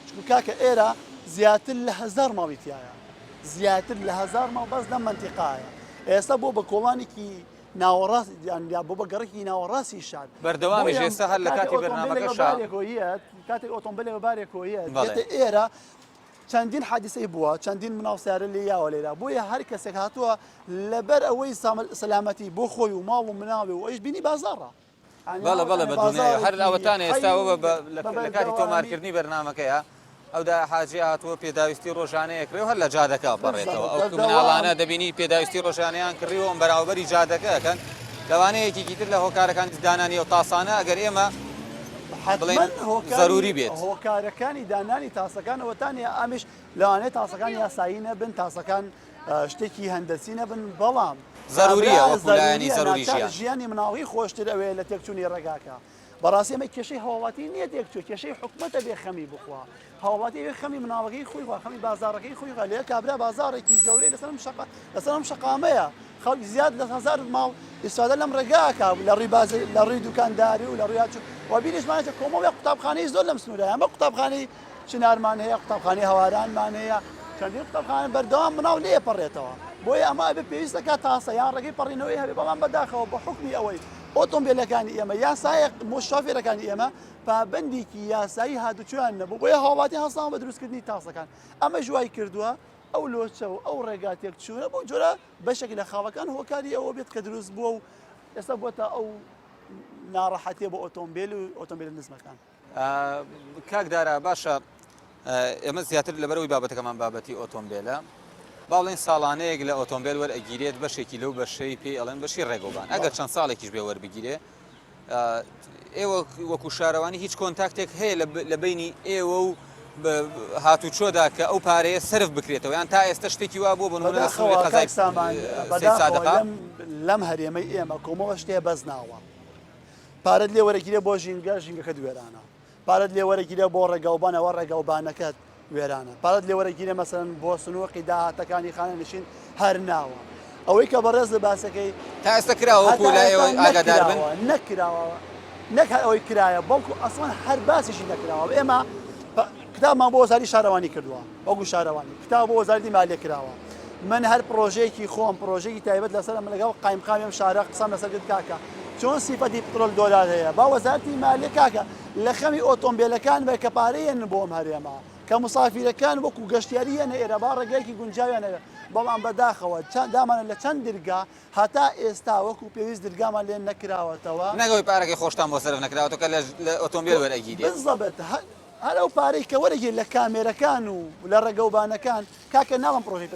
چونکە کاکە ئێرە زیاتر لە هەزار ماڵی تایە زیاتر لە هەزار ماڵ بەس لەم مەنتیقایە ئێستا بۆ بە کۆڵانێکی ناوەڕاست یان یا بۆ بە گەڕەکی ناوەڕاستی شار بەردەوامیش بۆیە ئێستا هەر لە کاتێک کاتی ئۆتۆمبیلێک بە بەرنامەکەشا بارێکۆیەت کاتێک ئۆتۆمبیلێک بە بارێکۆیەت بەڵێ. دێتە ئێرە چەندین حادیسەی بووە چەندین مناڵ سیارە لێ یاوە لێرە بۆیە هەر کەسێک هاتووە لەبەر ئەوەی سەلامەتی بۆ خۆی و ماڵ و مناڵی و ئەویش بینی بازاڕە بەڵێ بەڵێ بە دڵنیایەوە هەر ئەوەتانە ئێستا ئەوە بە لە کاتی تۆمارکردنی بەرنامەکەیە ئەو دایە حاجیە هاتووە پێداویستی ڕۆژانە ئەکڕێ و هەر لە جادەکە ئەپەڕێتەوە ئەو مناڵانە دەبینی پێداویستی ڕۆژانەیان کڕیوە ئەم بەراوبەری جادەکە ئەکەن لەوانەیە یەکێکی تر لە هۆکارەکانی دانانی ئەو تاسانە ئەگەر ئێمە بڵێین زەروری بێت. هۆکارەکانی دانانی تاسەکان ئەوەتانە ئەمیش لەوانەیە تاسەکان یاسایی نەبن تاسەکان شتێکی هەندەسی نەبن بەڵام زەروریە وەکو لایەنی زەروری ژیان. ژیانی مناڵی خۆشتر ئەوێ لە تێکچوونی ڕێگاکە. بەڕاستی ئەمە کێشەی هاوڵاتی نییە تێکچوو کێشەی حکومەتە بێ خەمی بخوا هاوڵاتی ئەوێ خەمی مناڵەکەی خۆی خوا خەمی بازاڕەکەی خۆی خوا لێ کابرا بازاڕێکی گەورەی لەسەر ئەم شەقا لەسەر ئەم شەقامەیە خەڵک زیاد لە هەزار ماڵ ئیسفادە لەم ڕێگا ئەکا لە ڕووی باز لە ڕووی دوکانداری و لە ڕووی هاتوچۆ و بیریشمان نەچێت کۆمەڵێک قوتابخانەی زۆر لەم سنوورە ئەمە قوتابخانەی چنارمان هەیە، قوتابخانەی هەوارانمان هەیە، چەندین قوتابخانە بەردەوام مناڵ لێ پەڕێتەوە، بۆیە ئەمە ئەبێ پێویست دەکات تاسە یان ڕێگەی پەڕینەوەی هەبێ، بەڵام بەداخەوە بە حوکمی ئەوەی ئۆتۆمبێلەکانی ئێمە یان سایەق شۆفێرەکانی ئێمە پابەندێکی یاسایی هاتوچۆیان نەبوو، بۆیە هاوڵاتیان هەستاون بە دروستکردنی تاسەکان، ئەمەش وای کردووە ئەو لۆچە و ئەو ڕێگا تێکچوونە بەو جۆرە بەشێک لە خاڵەکان هۆکاری ئەوە بێت کە دروست بووە و ئێستا بۆتە ئەو ناڕەحەتیە بۆ ئۆتۆمبێل و ئۆتۆمبێلە نزمەکان. کاک دارا باشە ئێمە زیاتر لەبەرەوەی بابەتەکەمان بابەتی ئۆتۆمبێلە با بڵێن ساڵانەیەک لە ئۆتۆمبێل وەرئەگیرێت بەشێکی لەو بەشەی پێی ئەڵێن بەشی ڕێگەوبان ئەگەر چەند ساڵێکیش بێ وەربگیرێ ئێوە وەکو شارەوانی هیچ کۆنتاکتێک هەیە لە بینی ئێوە و هاتوچۆدا کە ئەو پارەیە سرف بکرێتەوە یان تا ئێستا شتێکی وا بووە بۆ نمونە لە سنووری قەزای سادقە لەم هەرێمەی ئێمە کۆمەڵە شتێ بەس ناوە پارەت لێ وەرەگیرێ بۆ ژینگە ژینگەکەت وێرانە پارەت لێ وەرەگیرێ بۆ ڕێگاوبان ئەوە ڕێگاوبانەکەت وێرانە پارەت لێ وەرەگیرێ مەسەلەن بۆ سنووقی داهاتەکانی خانەنشین هەر ناوە ئەوەی کە بەڕێز لە باسەکەی تا ئێستا کراوە وەکو لای ئێوە ئاگادار بن نەکراوە نەک هەر ئەوەی کرایە بەڵکو ئەسڵەن هەر باسیشی نەکراوە ئێمە کتابمان بۆ وەزاری شارەوانی کردووە وەکو شارەوانی کتاب بۆ وەزارەتی مالیە کراوە من هەر پڕۆژەیەکی خۆم پڕۆژەیەکی تایبەت لەسەر ئەمە لەگەڵ قایمقامی ئەم شارە قسەم لەسەر کرد کاکە چۆن سیفەتی پترۆل دۆلار هەیە با وەزارەتی مالیە کاکە لە خەمی ئۆتۆمبیلەکان بێ کە پارەی یەنن بۆ ئەم هەرێمە کە مسافیرەکان وەکو گەشتیاری یەنە ئێرە با ڕێگایەکی گونجاویان هەبێ بەڵام بەداخەوە چەند دامانە لە چەند درگا هەتا ئێستا وەکو پێویست درگامان لێ نەکراوەتەوە. نەک ئەوەی پارەکەی خۆشتان بۆ سەرف نەکراوەتەوە کە لە ئۆتۆمبێل وەرئەگیرێت. بالضبط هەر ئەو پارەی کە وەرەگیرێت لە کامێرەکان و لە ڕێگەوبانەکان کاکە ناڵێم پڕۆژەی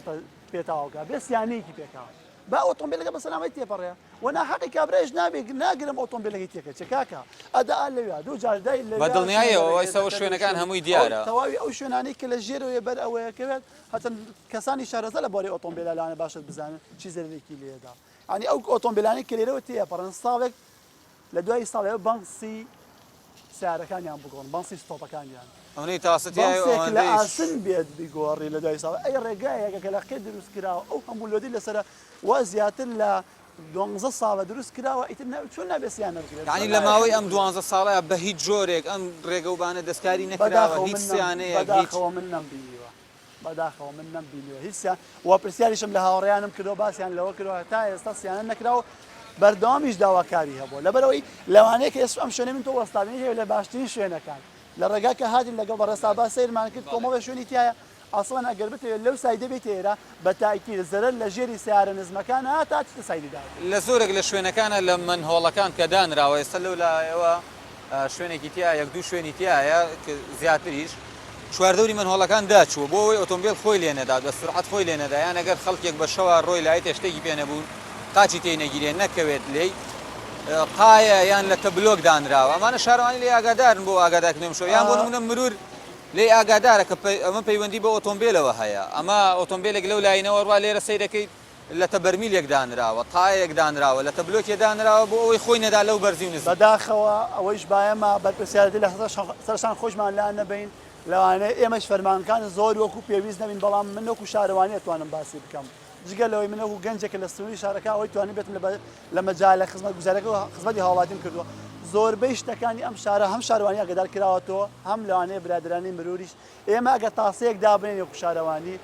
پێ تەواو کا بێ سیانەیەکی پێ کا با ئۆتۆمبێلەکە بە سەلامەتی تێپەڕێ و ناحەقی کابرایش نابێ ناگرم ئۆتۆمبێلەکەی تێکەچێ کاکە ئەدا ئا لەویا دوو جار دای لەویا بە دڵنیایەوە ئێستا ئەو شوێنەکان هەمووی دیارە. تەواوی ئەو شوێنانەی کە لە ژێرەوەیە بەر ئەوەیە کەوێت هەرچەند کەسانی شارەزا لە بواری ئۆتۆمبێلا لەوانەیە باشتر بزانن چی زەرەرێکی لێدا یانی ئەو ئۆتۆمبێلانەی کە لێرەوە تێپەڕن ساڵێک لە دوای ساڵێ بانسی سیارەکانیان بگۆڕن بانسی ستۆپەکانیان ئەونەی تاسە تیایە بانسێک لە ئەوەندەیش ئاسن بێت بیگۆڕی لە دوای ساڵ ئەی ڕێگایەکە کە لە قێ دروست کراوە ئەو هەموو لۆدی لەسەرە وا زیاتر لە دوانزە ساڵە دروست کراوە ئیتر چۆن نابێ سیانە بکرێت یانی لە ماوەی ئەم دوانزە ساڵەیا بە هیچ جۆرێک ئەم ڕێگەوبانە دەستکاری نەکراوە بەداخەوە هیچ من نەم سیانەیەک هیچ بەداخەوە من نەمبینیوە بەداخەوە من نەمبینیوە هیچ سیان و پرسیاریشم لە هاوڕێیانم کردووە باسیان لەوە کردووە تا ئێستا سیانە نەکراوە بەردەوامیش داواکاری هەبووە لەبەرئەوەی لەوانەیە کە ئێستا ئەم شوێنەی من تۆ وەستابین یەکێک لە باشترین شوێنەکان لە ڕێگا کە هاتین لەگەڵ بەڕێز سابا سەیرمان کرد کۆمەڵێ شوێنی تیایە ئەسڵەن ئەگەر بتەوێت لەو سایدە بێیتە ئێرە بە تاکید زەرەر لە ژێری سەیارە نزمەکان هەتا ئەچیتە سایدی داهاتوو. لە زۆرێک لە شوێنەکانا لە مەنهۆڵەکان کە دانراوە ئێستا لەو لایەوە شوێنێکی تیایە یەک دوو شوێنی تیایە زیاتریش. چواردەوری مەنهۆڵەکان داچووە بۆ ئەوەی ئۆتۆمبێل خۆی لێ نەدات بە سورعەت خۆی لێ نەدا یان ئەگەر خەڵکێک بە شەوا ڕۆی لایتە شتێکی پێ نەبوو قاچی تێی نەگیرێ نەکەوێت لێی قایە یان لەتە بلۆک دانراوە ئەمانە شارەوانی لێ ئاگادارن بۆ ئاگادارکردنەوەی مشەوە یان بۆ نمونە مرور لێی ئاگادارە کە ئەمە پەیوەندی بە ئۆتۆمبێلەوە هەیە ئەمە ئۆتۆمبێلێک لەو لاینەوە ڕوا لێرە سەیرەکەی لەتە بەرمیلێک دانراوە، تایەیەک دانراوە، لەتە بلۆکێ دانراوە بۆ ئەوەی خۆی نەدا لەو بەرزی و نزمی. بەداخەوە ئەوەیش بایەمە بەرپرسیارێتی لە سەر شان خۆشمان لا نەبەین، لەوانەیە ئێمەش فەرمانکان زۆر وەکو پێویست نەبین، بەڵام من وەکو شارەوانی ئەتوانم باسی بکەم، جگە لەوەی من وەکو گەنجێک کە لە سنووری شارەکە ئەوەی توانیبێتم لە مەجالە خزمەتگوزاریەکە خزمەتی هاوڵاتیم کردووە، زۆربەی شتەکانی ئەم شارە هەم شارەوانی ئاگادار کراوەتەوە، هەم لەوانەیە برادەرانی مروریش ئێمە ئەگەر تاسەیەک دابنێین وەکو شارەوانی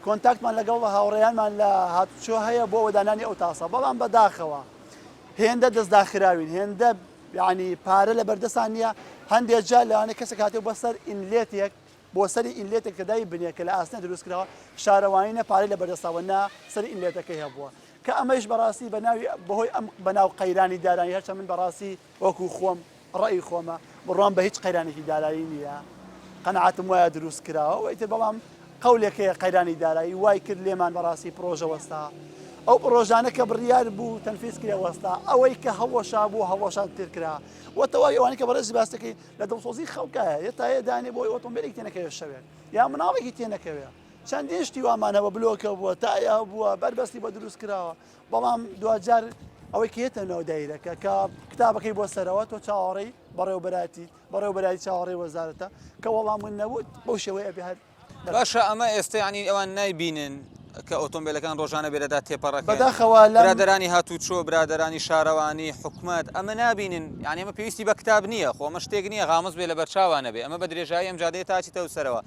کۆنتاکتمان لەگەڵ هاوڕێیانمان لە هاتوچۆ هەیە بۆ وەدانانی ئەو تاسە بەڵام بەداخەوە هێندە دەستداخراوین هێندە یعنی پارە لە بەردەستان نییە هەندێک جار لەوانەیە کەسێک هاتێ بەسەر inlet ێک بۆ سەری inlet ێک کە دای بنێ کە لە ئاسنە دروست کراوە شارەوانی نە پارەی لە بەردەستاوە نە سەری inlet ەکەی هەبووە کە ئەمەیش بەڕاستی بە ناوی بەهۆی ئەم بەناو قەیرانی دارایی هەرچەند من بەڕاستی وەکو خۆم ڕەئی خۆمە بڕوام بە هیچ قەیرانێکی دارایی نییە قەناعەتم وایە دروست کراوە و ئیتر بەڵام قەولێک هەیە قەیرانی دارایی وای کرد لێمان بەڕاستی پڕۆژە وەستا ئەو پڕۆژانە کە بڕیار بوو تەنفیز کرێ وەستا ئەوەی کە هەڵوەشا بوو هەڵوەشان تر کرا و تەواوی ئەوانەی کە بەڕێزی باس دەکەی لە دڵسۆزی خەڵکایە یە تایە دانێ بۆی ئۆتۆمبیلێک تێنەکەوێ شەوێک یا مناڵێکی تێنەکەوێ چەندین شتی وامان هەبوو بلۆکە بووە تایە بووە بەربەستی بە دروست کراوە بەڵام دواجار ئەوەی کە یەتە ناو دایرەکە کە کتابەکەی بۆ سەرەوە تۆ چاوەڕێی بەڕێوبەراتی بەڕێوبەرای چاوەڕێی وەزارەتە کە وەڵام من نەبوو بەو شێوەیە ئەبێ هەر باشە ئەمە ئێستا یانی ئەوان نایبینن کە ئۆتۆمبیلەکان ڕۆژانە بێرەدا تێپەڕەکەن بەداخەوە لەم برادەرانی هاتوچۆ برادەرانی شارەوانی حکومەت ئەمە نابینن یانی ئەمە پێویستی بە کتاب نییە خۆ ئەمە شتێک نییە غامز بێ لەبەر چاوان نەبێ ئەمە بە درێژایی ئەم جادەیە تا چیتە سەرەوە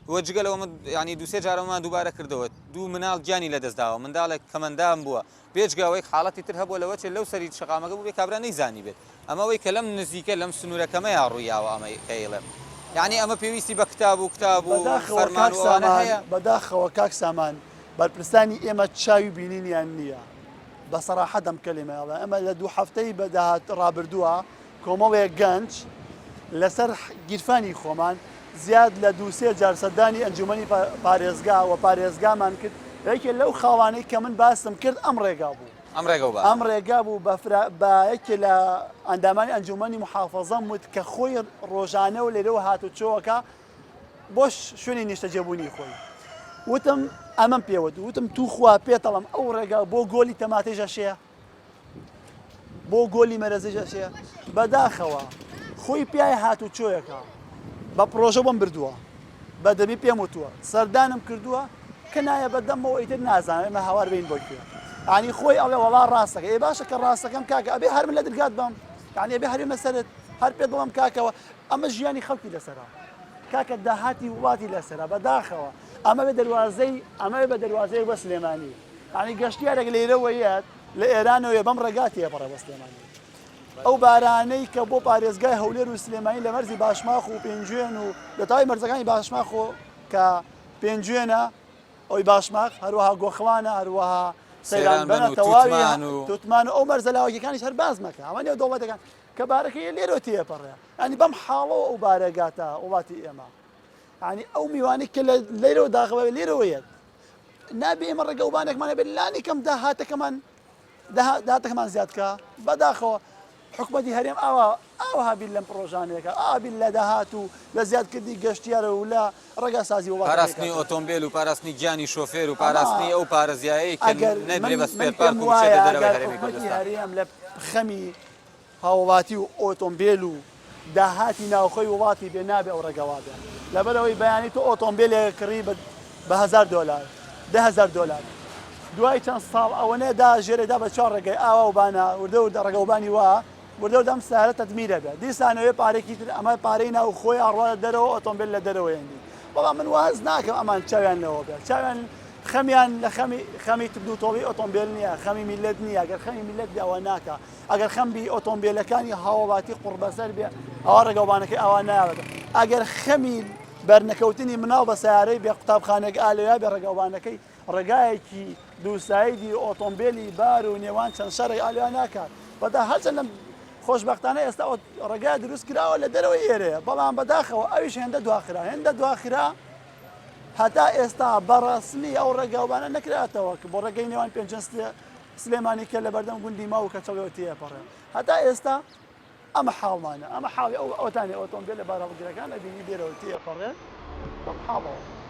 و جگە لەوە من یانی دووسێ جارەمان دووبارە کردەوە دوو مناڵ گیانی لەدەست داوە، منداڵێک کەمەندام بووە، بێجگە ئەوەی حاڵەتی تر هەبووە لەوەچێ لەو سەری شەقامەکە بووبێ کابرا نەیزانیبێت، ئەمە ئەوەی کە لەم نزیکە لەم سنوورە کەمەیا ڕوویاوە ئەمەی کە ئەیڵێم یانی ئەمە پێویستی بە کتاب و کتاب و بەداخەوە فەرمان کاک و ئەوانە سامان هەیە. بەداخەوە کاک سامان بەرپرسانی ئێمە چاوی بینینیان نییە بە سەراحەت ئەم کەلیمە ئەڵێم ئەمە لە دوو هەفتەی بە داهات ڕابردووە کۆمەڵێک گەنج لەسەر گیرفانی خۆمان زیاد لە دوو سێ جار سەردانی ئەنجومەنی پارێزگا و پارێزگامان کرد، یەکێ لەو خاڵانەی کە من باسم کرد ئەم ڕێگا بوو. ئەم ڕێگە و بانە. ئەم ڕێگا بوو بە فرا بە یەکێ لە ئەندامانی ئەنجومەنی موحافەزەم وت کە خۆی ڕۆژانە و لێرەوە هاتوچۆ ئەکا بۆ شوێنی نیشتەجێبوونی خۆی. وتم ئەمەم پێ وت، وتم توخوا پێتەڵم ئەو ڕێگا بۆ گۆلی تەماتەیش ئەشێ؟ بۆ گۆلی مەرەزیش ئەچێ بەداخەوە خۆی پیای هاتوچۆیەکە بە پڕۆژە بۆم بردووە بە دەمی پێم وتووە سەردانم کردووە کە نایە بە دەمەوە ئیتر نازانم ئێمە هاوار بین بۆ کوێ ینی خۆی ئەڵێ وەڵا ڕاستەکە ئێ باشە کە ڕاستەکەم کاکە ئەبێ هەر من لە درگات بم یعنی ئەبێ هەرێمە سەرت هەر پێت بڵم کاکەوە ئەمە ژیانی خەڵکی لەسەرە کاکە داهاتی وڵاتی لەسەرە بەداخەوە ئەمە بە دەروازەی ئەمە بە دەروازەیەک بە سلێمانی یانی گەشتیارێک لەیرەوە یەت لە ئێرانەوە یە بەم ڕێگا تێپەڕێ بۆ سلێمانی. ئەو بارانەی کە بۆ پارێزگای هەولێر و سلێمانی لە مەرزی باشماخ و پێنجوێن و لە تەواوی مەرزەکانی باشماخ و کە پێنجوێنە ئەوی باشماخ هەروەها گۆخڵانە هەروەها سەیرانبەنە تەواوی توتمان و ئەو مەرزە لاوەکیەکانیش هەر باس مەکە ئەمە نێو دەوڵەتەکان کە بارەکەی لێرەوە تێپەڕێ ینی بەم حاڵەوە ئەو بارە گاتە وڵاتی ئێمە ینی ئەو میوانی کە لێرەوە داخڵە لێرەوە یەت نابێ ئێمە ڕێگەوبانێکمان هەبێت لانی کەم داهاتەکەمان داهاتەکەمان زیاد کە بەداخەوە حکومەتی هەرێم ئاوا ئاوها بیر لەم پڕۆژانەیەکە ئاوا بیر لە داهات و لە زیادکردنی گەشتیارە و لە ڕێگاسازی وڵاتەکەی پاراستنی کاتەوە. ئۆتۆمبێل و پاراستنی گیانی شۆفێر و ئەمە پاراستنی ئەو پارە زیایەی کە ئەگەر نەدرێ من بە من spare پێم پارک و بچێتە وایە دەرەوەی ئەگەر هەرێمی حکومەتی کوردستان. هەرێم لە خەمی هاوڵاتی و ئۆتۆمبێل و داهاتی ناوخۆی وڵاتی بێ نابێ ئەو ڕێگا وابێ لەبەرئەوەی بەیانی تۆ ئۆتۆمبێلێک کڕی بە هەزار دۆلار 10000 دۆلار دوای چەند ساڵ ئەوەنە دا ژێرێدا بە چوار ڕێگای ئاوا و بانا وردە وردە ڕێگەوبانی وا وردە وردە ئەم سەیارە تەدمیرە بێ دیسانەوەی پارێکی تر ئەمە پارەی ناوخۆی ئەڕوا دەرەوە ئۆتۆمبێل لە دەرەوەیەنی بەڵام من واز ناکەم ئەمان چاویان لەوە بێ چاویان خەمیان لە خەمی خەمی توندوتۆڵی ئۆتۆمبێل نییە خەمی میلەت نییە گەر خەمی میلەت بێ ئەوە ناکا ئەگەر خەم بی ئۆتۆمبێلەکانی هاوڵاتی قوڕبەسەر بێ ئەوا ڕێگەوبانەکەی ئاوا نایەڵێت ئەگەر خەمی بەرنەکەوتنی مناڵ بە سیارەی بێ قوتابخانێک ئالەویا بێ ڕێگەوبانەکەی ڕێگایەکی دووسایدی ئۆتۆمبێلی بار و نێوان چەند شەڕێک ئالیا ناکات بەدا هەرچەند لەم. خۆشبەختانە ئێستا ئەو ڕێگا دروست کراوە لە دەرەوەی ئێرەیە بەڵام بەداخەوە ئەویش هێندە دواخرا هێندە دواخرا هەتا ئێستا بەڕەسمی ئەو ڕێگاوبانە نەکراتەوە کە بۆ ڕێگەی نێوان پێنجەن سلێمانی کە لە بەردەم گوندی ماو کە چەڵەوە تێپەڕێ هەتا ئێستا ئەمە حاڵمانە ئەمە حاڵی ئەو ئەوتانی ئۆتۆمبیل لە بارهەڵگرەکان ئەبینی لێرەوە تێپەڕێ بەم حاڵەوە.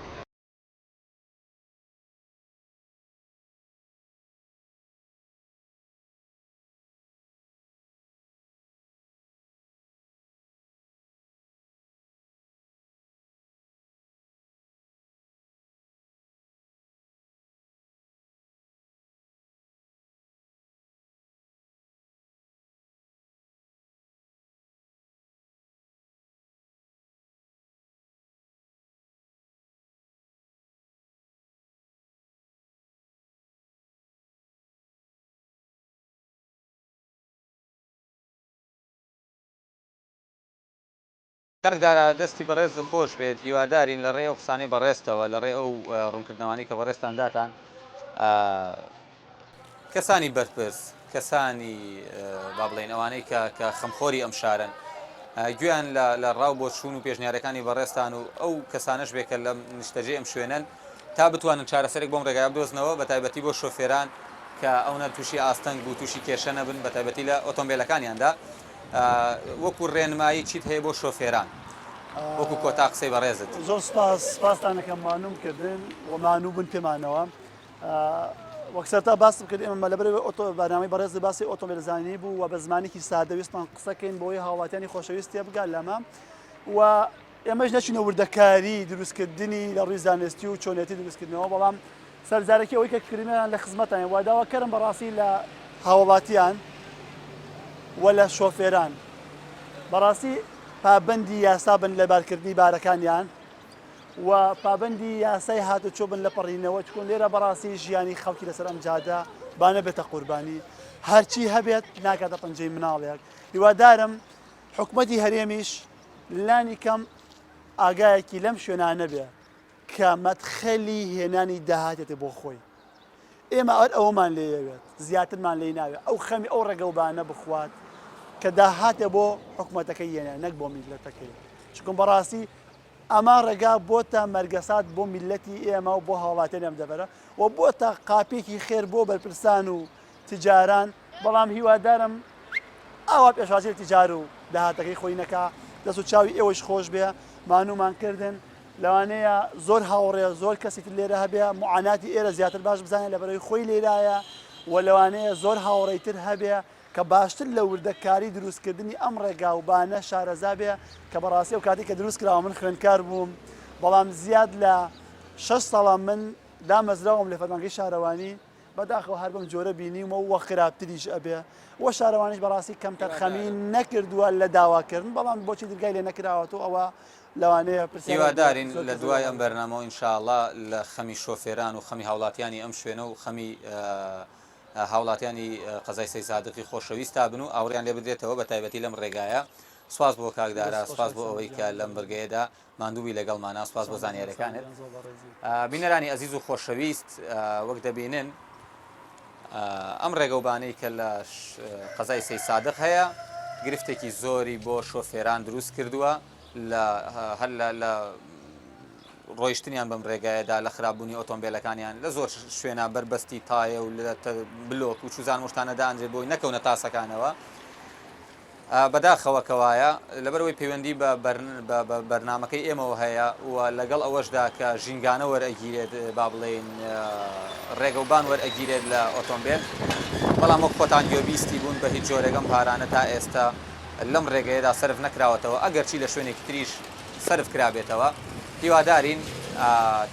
کاک دارا دەستی بەڕێزت خۆش بێت هیوادارین لە ڕێی ئەو قسانەی بەڕێزتەوە لە ڕێی ئەو ڕوونکردنەوانەی کە بەڕێزتان داتان کەسانی بەرپرس کەسانی با بڵێین ئەوانەی کە کە خەمخۆری ئەم شارەن گوێیان لە لە ڕاو بۆچوون و پێشنیارەکانی بەڕێزتان و ئەو کەسانەش بێ کە لەم نیشتەجێی ئەم شوێنەن تا بتوانن چارەسەرێک بۆم ڕێگایە بدۆزنەوە بە تایبەتی بۆ شۆفێران کە ئەونە تووشی ئاستەنگ و تووشی کێشە نەبن بە تایبەتی لە ئۆتۆمبیلەکانیاندا وەکو ڕێنمایی چیت هەیە بۆ شۆفێران وەکو کۆتا قسەی بەڕێزت؟ زۆر سپاس سپاستان ئەکەم مانووم کردن و مانوو بوون پێمانەوە وەک سەرتا باسم کرد ئێمە لەبەرەوەی ئۆتۆ بەرنامەی بەڕێز باسی ئۆتۆمبیلزانی بوو و بە زمانێکی سادە ویستمان قسەکەین بۆی هاوڵاتیانی خۆشەویست تێبگا لەمە و ئێمەش نەچینە وردەکاری دروستکردنی لە ڕووی زانستی و چۆنێتی دروستکردنەوە بەڵام سەرزارەکی ئەوەی کە کردیان لە خزمەتان و داواکەرم بەڕاستی لە هاوڵاتیان و لە شۆفێران بەڕاستی پابەندی یاسا بن لە بارکردنی بارەکانیان و پابەندی یاسای هاتوچۆ بن لە پەڕینەوە چکۆن لێرە بەڕاستی ژیانی خەڵکی لەسەر ئەم جادە با نەبێتە قوربانی هەرچی هەبێت ناکاتە پەنجەی مناڵێک هیوادارم حکومەتی هەرێمیش لانی کەم ئاگایەکی لەم شوێنانە بێ کە مەدخەلی هێنانی داهاتێتە بۆ خۆی ئێمە ئەر ئەوەمان لێیەوێت زیاترمان لێی ناوێت ئەو خەمی ئەو ڕێگەوبانە بخوات کە داهاتێ بۆ حکومەتەکەی یەنێ نەک بۆ میللەتەکەی چکم بەڕاستی ئەمە ڕێگا بۆتە مەرگەسات بۆ میللەتی ئێمە و بۆ هاوڵاتیانی ئەم دەڤەرە و بۆتە قاپیەکی خێر بۆ بەرپرسان و تجاران بەڵام هیوادارم ئاوا پێشوازی لە تجار و داهاتەکەی خۆی نەکا دەست و چاوی ئێوەش خۆش بێ مانوومان کردن لەوانەیە زۆر هاوڕێ زۆر کەسی تر لێرە هەبێ معاناتی ئێرە زیاتر باش بزانێت لەبەرەوەی خۆی لێرایە و لەوانەیە زۆر هاوڕێی تر هەبێ کە باشتر لە وردەکاری دروستکردنی ئەم ڕێگا و بانە شارەزا بێ کە بەڕاستی ئەو کاتەی کە دروست کراوە من خوێندکار بووم بەڵام زیاد لە شەش ساڵە من دامەزراوم لە فەرمانگەی شارەوانی بەداخەوە هەر بەم جۆرە بینیومە و خراپتریش ئەبێ و شارەوانیش بەڕاستی کەمتەرخەمی نەکردووە لە داواکردن بەڵام بۆچی درگای لێ نەکراوەتەوە ئەوە لەوانەیە پرسیارێک بێت هیوادارین زۆر لە کەس دوای ئەم وەڵامی بەرنامەوە ان شاء اللە لە خەمی شۆفێران و خەمی هاوڵاتیانی ئەم شوێنە و خەمی هاوڵاتیانی قەزای سەیسادقی خۆشەویستا بن و ئاوڕیان لێ بدرێتەوە بە تایبەتی لەم ڕێگایە سوپاس بۆ کاک دارا دەست خۆش سوپاس بۆ ئەحسان ئەوەی گیان کە لەم زۆر بڕگەیەدا ماندوو بووی لەگەڵمانا سوپاس بۆ سەلامەت بن سام زانیاریەکانت گیان زۆر بەڕێزی. بینەرانی ئەزیز و خۆشەویست وەک دەبینن ئەم ڕێگەوبانەی کە لە قەزای سەیسادق هەیە گرفتێکی زۆری بۆ شۆفێران دروست کردووە لە هەر لە ڕۆیشتنیان بەم ڕێگایەدا لە خراپبوونی ئۆتۆمبیلەکانیان لە زۆر شوێنە بەربەستی تایە و لە بلۆک و چوزان مشتانە دانرێت بۆی نەکەونە تاسەکانەوە بەداخەوە کەوایە لەبەرئەوەی پەیوەندی بە بە بەرنامەکەی ئێمەوە هەیە و لەگەڵ ئەوەشدا کە ژینگانە وەرئەگیرێت با بڵێین ڕێگەوبان وەرئەگیرێت لە ئۆتۆمبێل بەڵام وەک خۆتان گوێبیستی بوون بە هیچ جۆرێک ئەم پارانە تا ئێستا لەم ڕێگەیەدا سەرف نەکراوەتەوە ئەگەرچی لە شوێنێکی تریش سەرف کرابێتەوە هیوادارین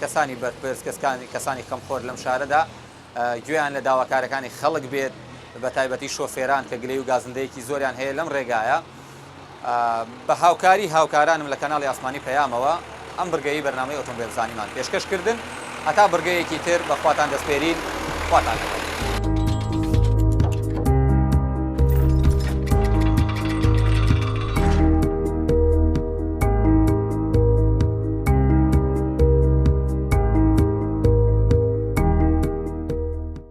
کەسانی بەرپرس کەسانی خەمخۆر لەم شارەدا گوێیان لە داواکارەکانی خەڵک بێت بە تایبەتی شۆفێران کە گلەی و گازندەیەکی زۆریان هەیە لەم ڕێگایە بە هاوکاری هاوکارانم لە کەناڵی ئاسمانی پەیامەوە ئەم بڕگەی بەرنامەی ئۆتۆمبێلزانیمان پێشکەش کردن هەتا بڕگەیەکی تر بە خواتان دەسپێرین خواتان لەگەڵ.